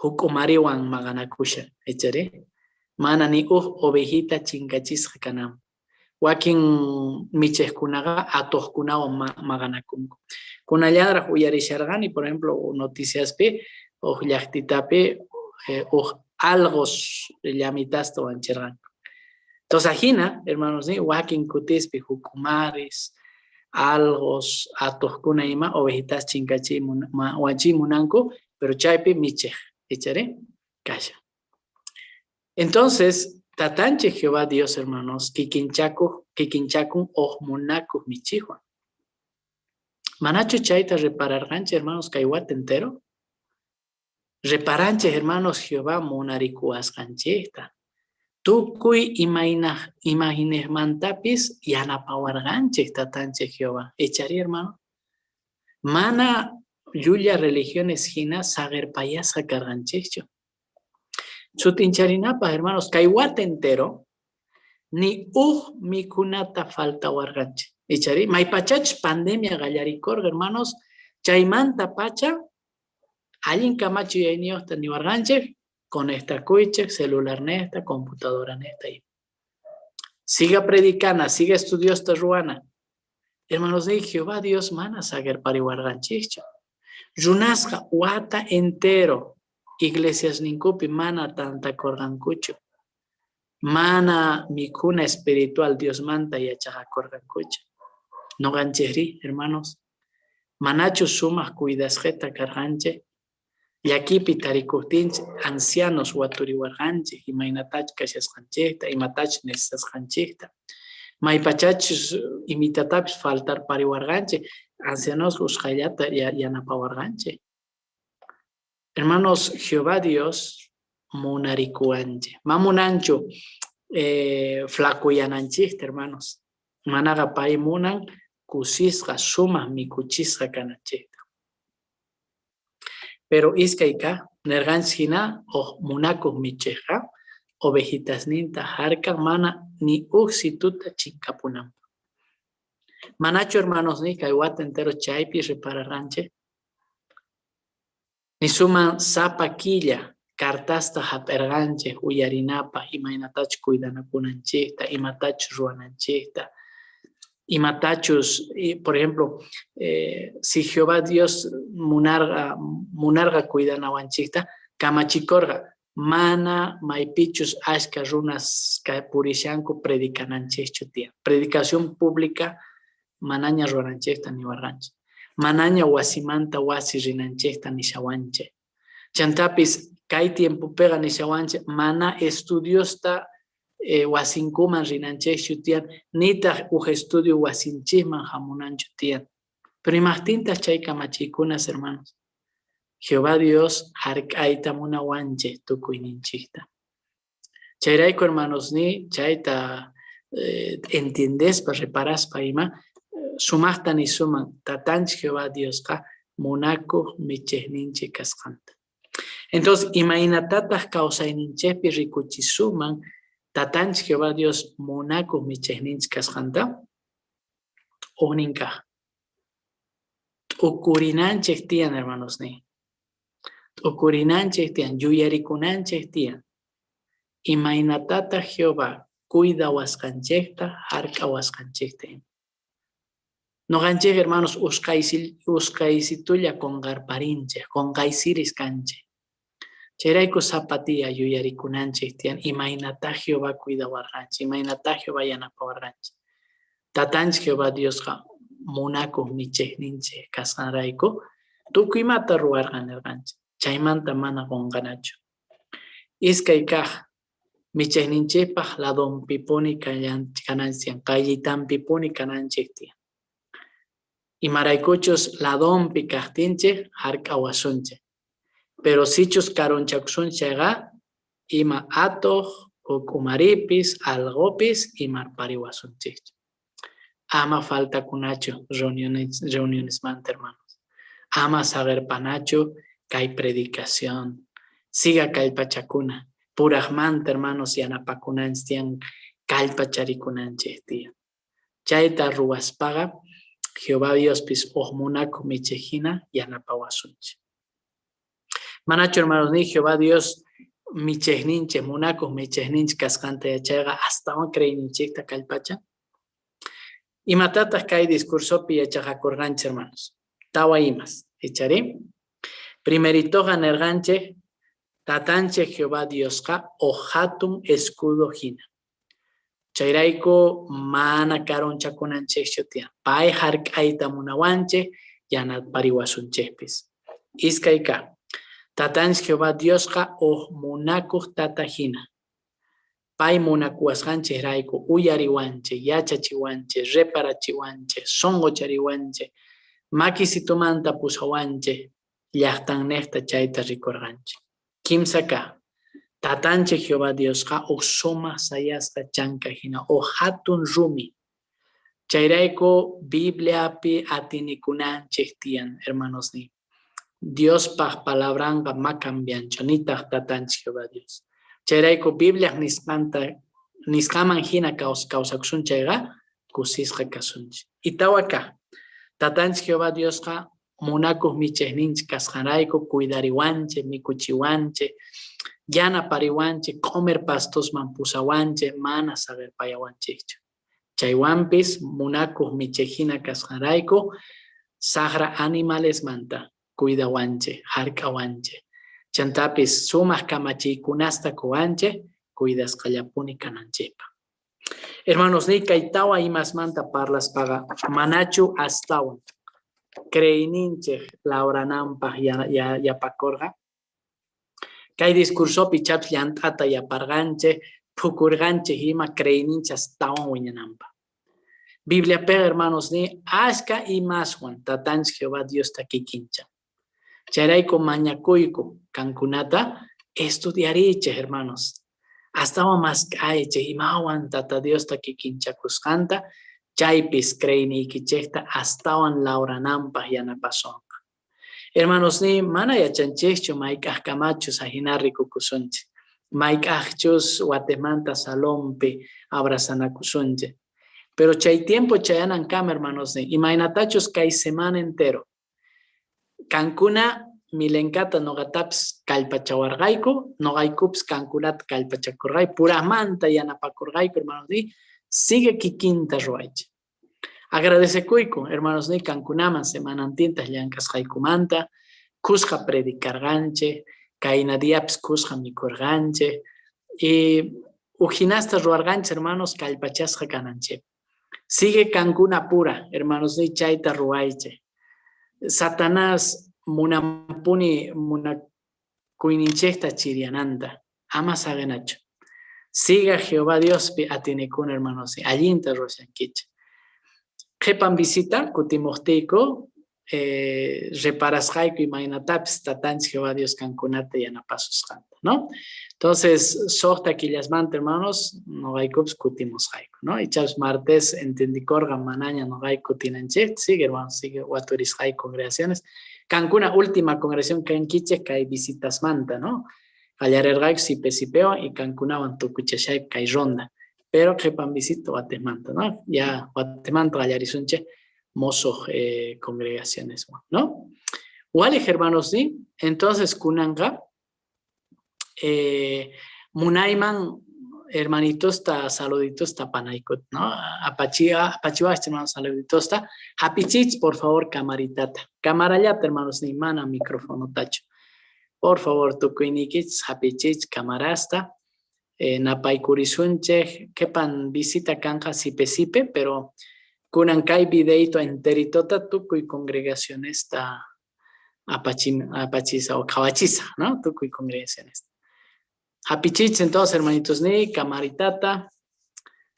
juk'umariwan maqanakushan, ichari? Mana ni uj ovejita chinkachisqa kananpaj. Wakin michejkunaqa atojkunawan maqanakunku. Kunallanraj uyarisharqani, por ejemplo, noticiaspi, uj llajtitapi uj alqos llamitasta wancherqanku. Entonces ajina, hermanos, ni wakin kutispi juk'umaris, alqos, atojkuna ima ovejitas chinkachiy wanchiy munanku, pero chaypi michej, ichari? Kashan. Entonces, tatanchej Jehová Dios, hermanos, kikinchakun uj munakoj michejwan. Manachu chayta repararqanchej, hermanos, kay wata entero? Reparanchej, hermanos, Jehová munarikuwasqanchejta. Tukuy imaynejmantapis yanapawarqanchej tatanchej Jehová. Ichari, hermano? Mana llulla religiones jina saqerpayasqa karqanchejchu. Sut'incharinapaj, hermanos, kay wata entero ni uj mikhunata faltawarqanchej. Ichari, maypachachus pandemia qallarikorqa, hermanos, chaymantapacha allin kamachi yuyayniyojta niwarqanchej, conectakuychej celularnejta, computadoranejta ima. Siga predicana, siga estudiosta ruwana. Hermanos, ni Jehová Dios mana saqerpariwarqanchejchu. Runasqa wata entero iglesiasninkupi mana tantakorqankuchu. Mana mikhuna espiritual Diosmanta yachaqakorqankuchu. Noqanchejrí, hermanos, manachu sumaj cuidasqeta karqanchej? Llakipi tarikojtinchej ancianos waturiwarqanchej imaynatachus kashasqanchejta, imatachus necesitasqanchejta. Maypachachus imitatapis faltarpariwarqanchej, ancianosqa usqhayllata yanapawarqanchej. Hermanos, Jehová Dios munarikuwanchej. Ma munanchu flacuyananchejta, hermanos. Manaqa pay munan kusisqa, sumaj mikhuchisqa kananchejta. Pero iskay kaj, nerqanchej jina uj munakoj michejqa ovejitasninta jark'an mana ni uj situta chinkapunanpaj. Manachu, hermanosniy, kay wata entero chaypi repararqanchej? Nisuman sapa killa cartasta jap'erqanchej uyarinapaj imaynatachus cuidanakunanchejta, imatachus ruwananchejta, imatachus, por ejemplo, si Jehová Dios munarqa cuidanawanchejta, kamachikorqa mana maypichus ashkha runas purishanku predicananchejchu tiyan. Predicación pública manaña ruwananchejta niwarqanchej. Manaña wasimanta wasi rinanchejta nishawanchej. Chantapis kay tiempopeqa nishawanchej mana estudiosta wasinkuman rinanchejchu tiyan, nitaj uj estudio wasinchejman jamunanchu tiyan. Pero imajtintaj chay kamachiykunas, hermanos? Jehová Dios jark'ayta munawanchej tukuyninchejta. Chayrayku, hermanosniy, chayta entiendespa, reparaspa ima, sumajta nisuman tatanchej Jehová Diosqa munakoj michejninchej kasqanta. Entonces, imaynatataj kawsayninchejpi rikuchisuman tatanchej Jehová Dios munakoj michejninchej kasqanta? Ujnin kaj, t'ukurinanchej tiyan, hermanosniy. T'ukurinanchej tiyan, yuyarikunanchej tiyan. Imaynatataj Jehová cuidawasqanchejta, jark'awasqanchejta ima. Noqanchej, hermanos, usqhaysitulla qonqarparinchej, qonqaysiris kanchej. Chayrayku sapa día yuyarikunanchej tiyan imaynatá Jehová cuidawarqanchej, imaynatá Jehová yanapawarqanchej. Tatanchej Jehová Diosqa munakoj michejninchej kasqanrayku tukuy imata ruwarqa nerqanchej. Chaymanta mana qonqanachu. Iskay kaj, michejninchejpaj ladonpipuni kananchej tiyan, qayllitanpipuni kananchej tiyan. Imaraykuchus ladonpi kajtinchej jark'awasunchej. Pero sichus karunchakusunchej chayqa, ima atoj, juk'umaripis, alqopis imarpariwasunchejchu. Ama faltakunachu reunionesmanta, hermanos. Ama saqerpanachu kay predicación. Siga kallpachakuna. Purajmanta, hermanos, yanapakunanchej tiyan, kallpacharikunanchej tiyan. Chayta ruwaspaqa Jehová Diospis uj munakoj michej jina yanapawasunchej. Manachu, hermanos, ni Jehová Dios michejninchej, munakoj michejninchej kasqanta yachayqa astawan creeyninchejta kallpachan? Imatataj kay discursopi yachaqakorqanchej, hermanos? Tawa imas, icharí? Primeritoqa nerqanchej, Tatanchej Jehová Diosqa uj jatun escudo jina. Chayrayku mana karunchakunanchejchu tiyan. Pay jark'ayta munawanchej, yanapariwasunchejpis. Iskay kaj, Tatanchej Jehová Diosqa uj munakoj tata jina. Pay munakuwasqanchejrayku uyariwanchej, yachachiwanchej, reparachiwanchej, sonqochariwanchej, makisitumanta pusawanchej, llajtannejta chayta rikorqanchej. Kimsa kaj, Tatanchej Jehová Diosqa uj sumaj sayasqa chanka jina, uj jatun rumi. Chayrayku Bibliapi atinikunanchej tiyan, hermanosniy. Diospaj palabranqa ma cambianchu, nitaj Tatanchej Jehová Dios. Chayrayku Bibliaj nisqanta nisqaman jina kawsakusun chayqa, kusisqa kasunchej. Y tawa kaj, Tatanchej Jehová Diosqa munakoj michejninchej kasqanrayku cuidariwanchej, mikuchiwanchej, yanapariwanchej, q'omer pastosman pusawanchej, mana saqerpayawanchejchu. Chaywanpis munakoj michej jina kasqanrayku sajra animalesmanta cuidawanchej, jark'awanchej. Chantapis sumaj kamachiykunasta qowanchej cuidasqallapuni kananchejpaj. Hermanosniy, kay tawa imasmanta parlaspaqa, manachu astawan creeyninchej lawrananpaj yapakorqa? Kay discursopi ichapis llant'ata yaparqanchej, phukurqanchej ima creeyninchej astawan wiñananpaj. Bibliapeqa, hermanosniy, ashkha imaswan Tatanchej Jehová Diosta kikinchan. Chayrayku mañakuyku qankunata estudiariychej, hermanos. Astawan mask'aychej imawan Tata Diosta kikinchakusqanta, chaypis creeyniykichejta astawan lawrananpaj yanapasonqa. Hermanosniy, mana yachanchejchu mayk'ajkamachus ajina rikukusunchej, mayk'ajchus watejmanta salonpi abrazanakusunchej. Pero chay tiempo chayanankama, hermanosniy, imaynatachus kay semana entero Kankuna milenkata noqatapis kallpachawarqayku, noqaykupis kankunata kallpachakorqayku, purajmanta yanapakorqayku, hermanosniy, sigue kikinta ruwaychej. Agradecekuyku, hermanosniy, kankunaman semanantintaj llank'asqaykumanta, kusqa predicarqanchej, kayna diapis kusqa mikhorqanchej, y uj jinasta ruwarqanchej, hermanos, kallpachasqa kananchejpaj. Sigue kankuna pura, hermanosniy, chayta ruwaychej. Satanás munanpuni munakuyninchejta chiriyananta, ama saqenachu. Siga Jehová Diospi atienekuna, hermanosniy, allinta ruwashankichej. Qhepan visita kutimojtiyku, reparasqayku imaynatapis Tatanchej Jehová Dios kankunata yanapasusqanta, ¿no? Entonces, sojta killasmanta, hermanos, noqaykupis kutimusqayku, ¿no? Ichapis martes entendikorqa manaña noqayku kutinanchejta, sigue, hermanos, sigue waturisqayku congregaciones. Kankuna última congregación kankichej kay visitasmanta, ¿no? Qallarerqayku sipe sipewan y kankunawan tukuchashayku kay ronda. Pero qhepan visita watejmanta, ¿no? Ya watejmanta qallarisunchej mosoj congregacioneswan, ¿no? Walej, hermanos, ¿sí? Entonces, kunanqa munayman hermanitosta saluditosta panaykut, ¿no? Apachiwajchej, hermanos, saluditosta. Hapichich, por favor, camaritata. Camarallata, hermanos, ni mana microfonotachu. Por favor, tukuyniykich, hapichich, camarasta. Napaykurisunchej, qhepan visita kanqa sipe sipe, pero Kunan kay videito enteritota tukuy congregacionesta apachisa o qhawachisa, ¿no? Tukuy congregacionesta. Hapichich entonces, hermanitos ni, camaritata.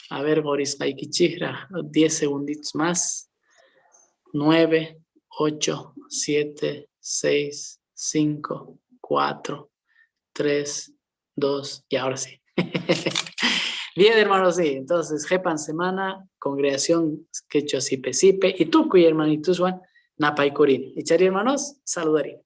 A ver, Boris Paikichijra, 10 segunditos más. 9, 8, 7, 6, 5, 4, 3, 2, y ahora sí. Bien, hermanos, sí. Entonces, Jepan semana, congregación quechua sipe sipe, y tukuy hermanitos Juan, napaykurin. Ichari, hermanos, saludarín.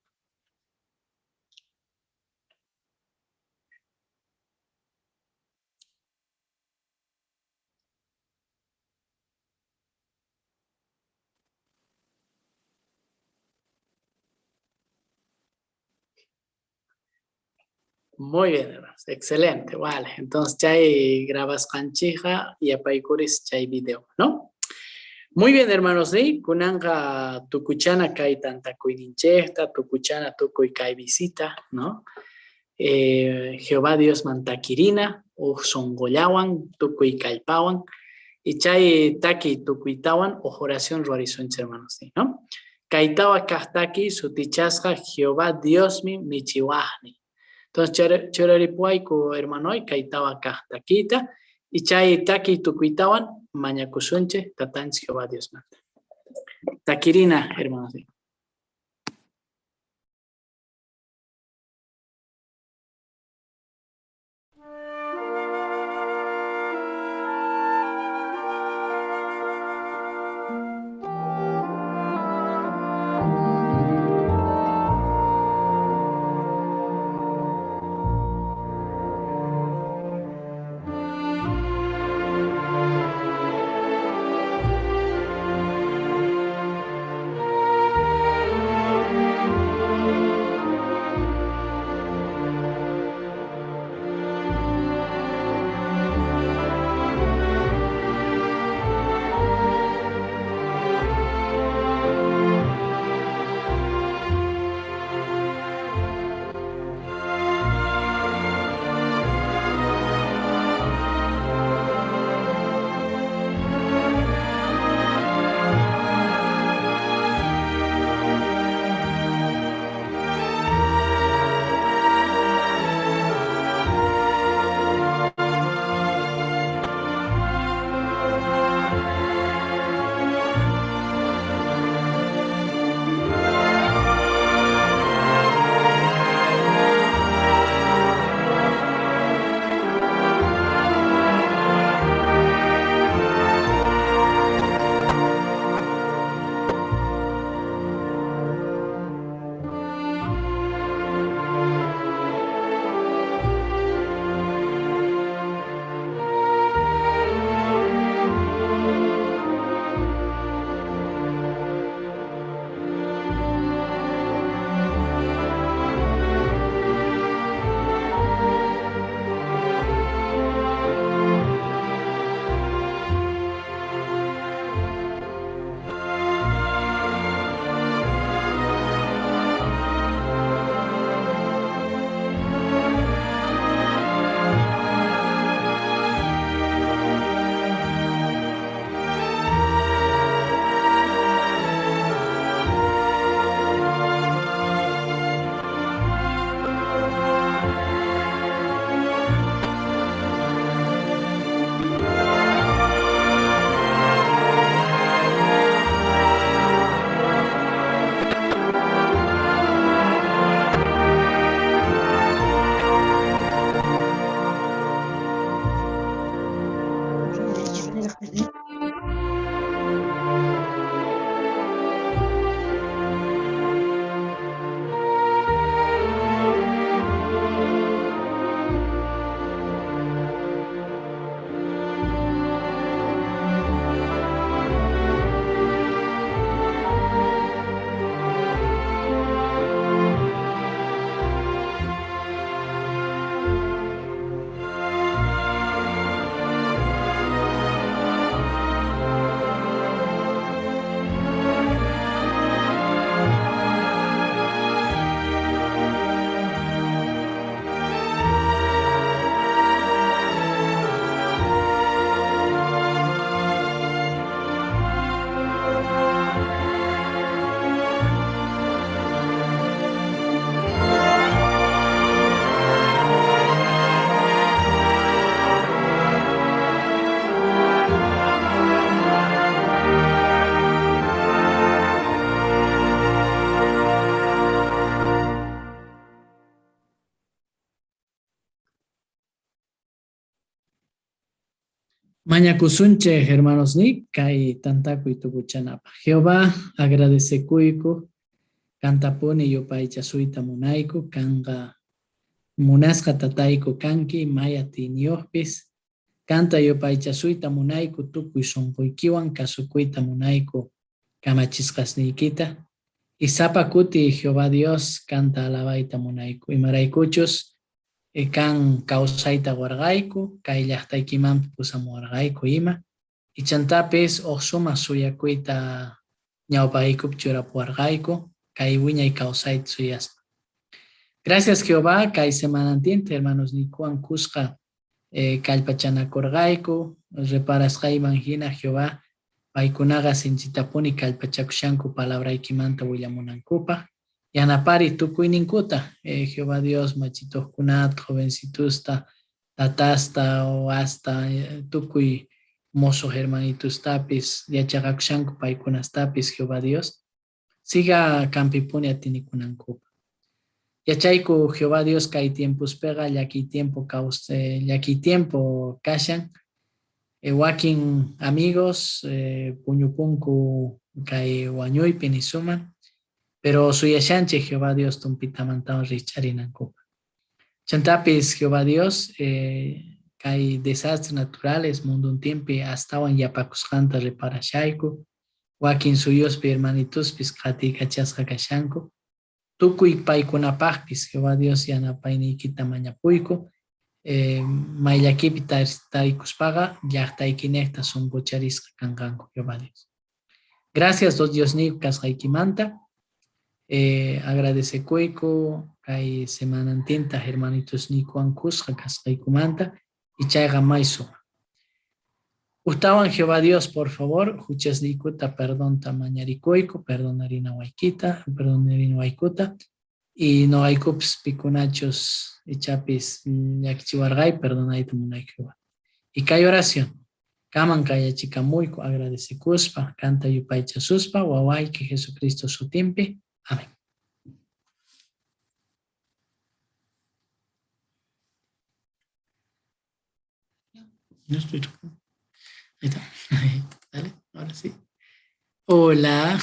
Muy bien, hermanos. Excelente. Vale. Entonces, chay grabasqanchija y apaykuris chay video, ¿no? Muy bien, hermanos. ¿sí? Kunanqa tukuchana kay tantakuyninchejta, tukuchana tukuy kay visita, ¿no? Jehová Dios mantakirina, uj sonqollawan, tukuy kallpawan, y chay taki tukuytawan uj oración ruwarisunchej, hermanos, ¿sí? ¿no? Kaytawa kajtaki sutichasqa Jehová Diosmi michiwajni. Entonces, churaripuayku, hermanoy, kaytawa kajtakita, y chay taki tukuytawan mañakusunchej tatanchej Jehová Dios manta. Takirina, hermanos. ¿sí? Mañakusunchej, hermanos ni, kay tantakuy tukuchanapaj. Jehová, agradecekuyku, kantapuni yupaychasuyta munayku, kanqa munasqa tatayku kanki, may atiyniyojpis, kanta yupaychasuyta munayku, tukuy sonqoykiwan kasukuyta munayku kamachisqasniykita. Y sapa kuti Jehová Dios kanta alabayta munayku, imaraykuchus kan kawsayta warqayku, kay llaqtaykimanpi pusamuwarqayku ima. Ichantapis uj sumaq suyakuyta ñawpaqaykupi churapuwarqayku, kay wiñay kawsayta suyaspa. Gracias Jehová, kay semanantinta hermanos niykuwan kusqa kallpachanakurqayku, reparasqayman hina Jehová, paykunaqa sinchitapuni kallpachakushanku palabraykimanta willamunankupaj. Yanapari tukuyninkuta, Jehová Dios, machituqkunata, jovencitusta, tatasta, wasta, tukuy mozo hermanitustapis, yachaqakushanku paykunastapis, Jehová Dios. Siga kampipuni atinikunankupaj. Yachayku Jehová Dios kay tiempospiqa llakiy tiempo llakiy tiempo kashan. Wakin amigos puñupunku kay wañuypi nisuman, pero suyashanchej Jehová Dios tumpitamantawan rijch'arinankupaj. Chantapis Jehová Dios kay desastres naturales munduntinpi astawan yapakusqanta reparashayku, wakin suyuspi hermanituspis qhatiykachasqa kashanku. Tukuy paykunapajpis Jehová Dios yanapayniykita mañapuyku, may llakipi tarikuspaqa llaqtaykinejta sonqocharisqa kanqanku Jehová Dios. Gracias Diosniyku kasqaykimanta. Agradecekuyku kay semanantinta hermanitosniykuwan kusqa kasqaykumanta y chayqa may sumaq. Ujtawan Jehová Dios, por favor, juchasniykuta perdonta mañarikuyku, perdonarinawaykita, perdonarinawaykutta, y noqaykupis pikunachus ichapis llakichiwarqay, perdonayta munayku Jehová. Y kay oración, kaman kayachikamuyku agradecekuspa, kanta yupaychasuspa, wawayki Jesucristo sutinpi. Amén. No estoy tocando. Ahí está. Dale, ahora sí. Hola.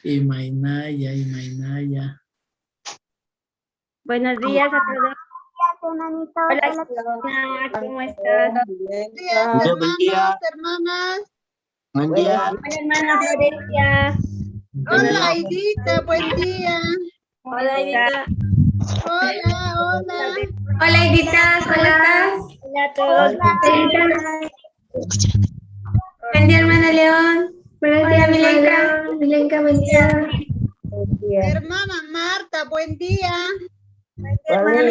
Imaynaya, Imaynaya. Buenos días a todos. Hermanito. Hola, Gina, ¿cómo estás? Buen día, Buen día. hermanos, hermanas. Buen día. Hola, hermana Florencia. Hola, Aidita, buen día. Hola, Aidita. Hola, hola. Hola, Aidita, ¿cómo estás? Hola a todos. Hola. Buen día, hermana León. Buenos Hola, días, Milenka. Milenka, buen día. Hermana Marta, buen día. Buen día, hermana.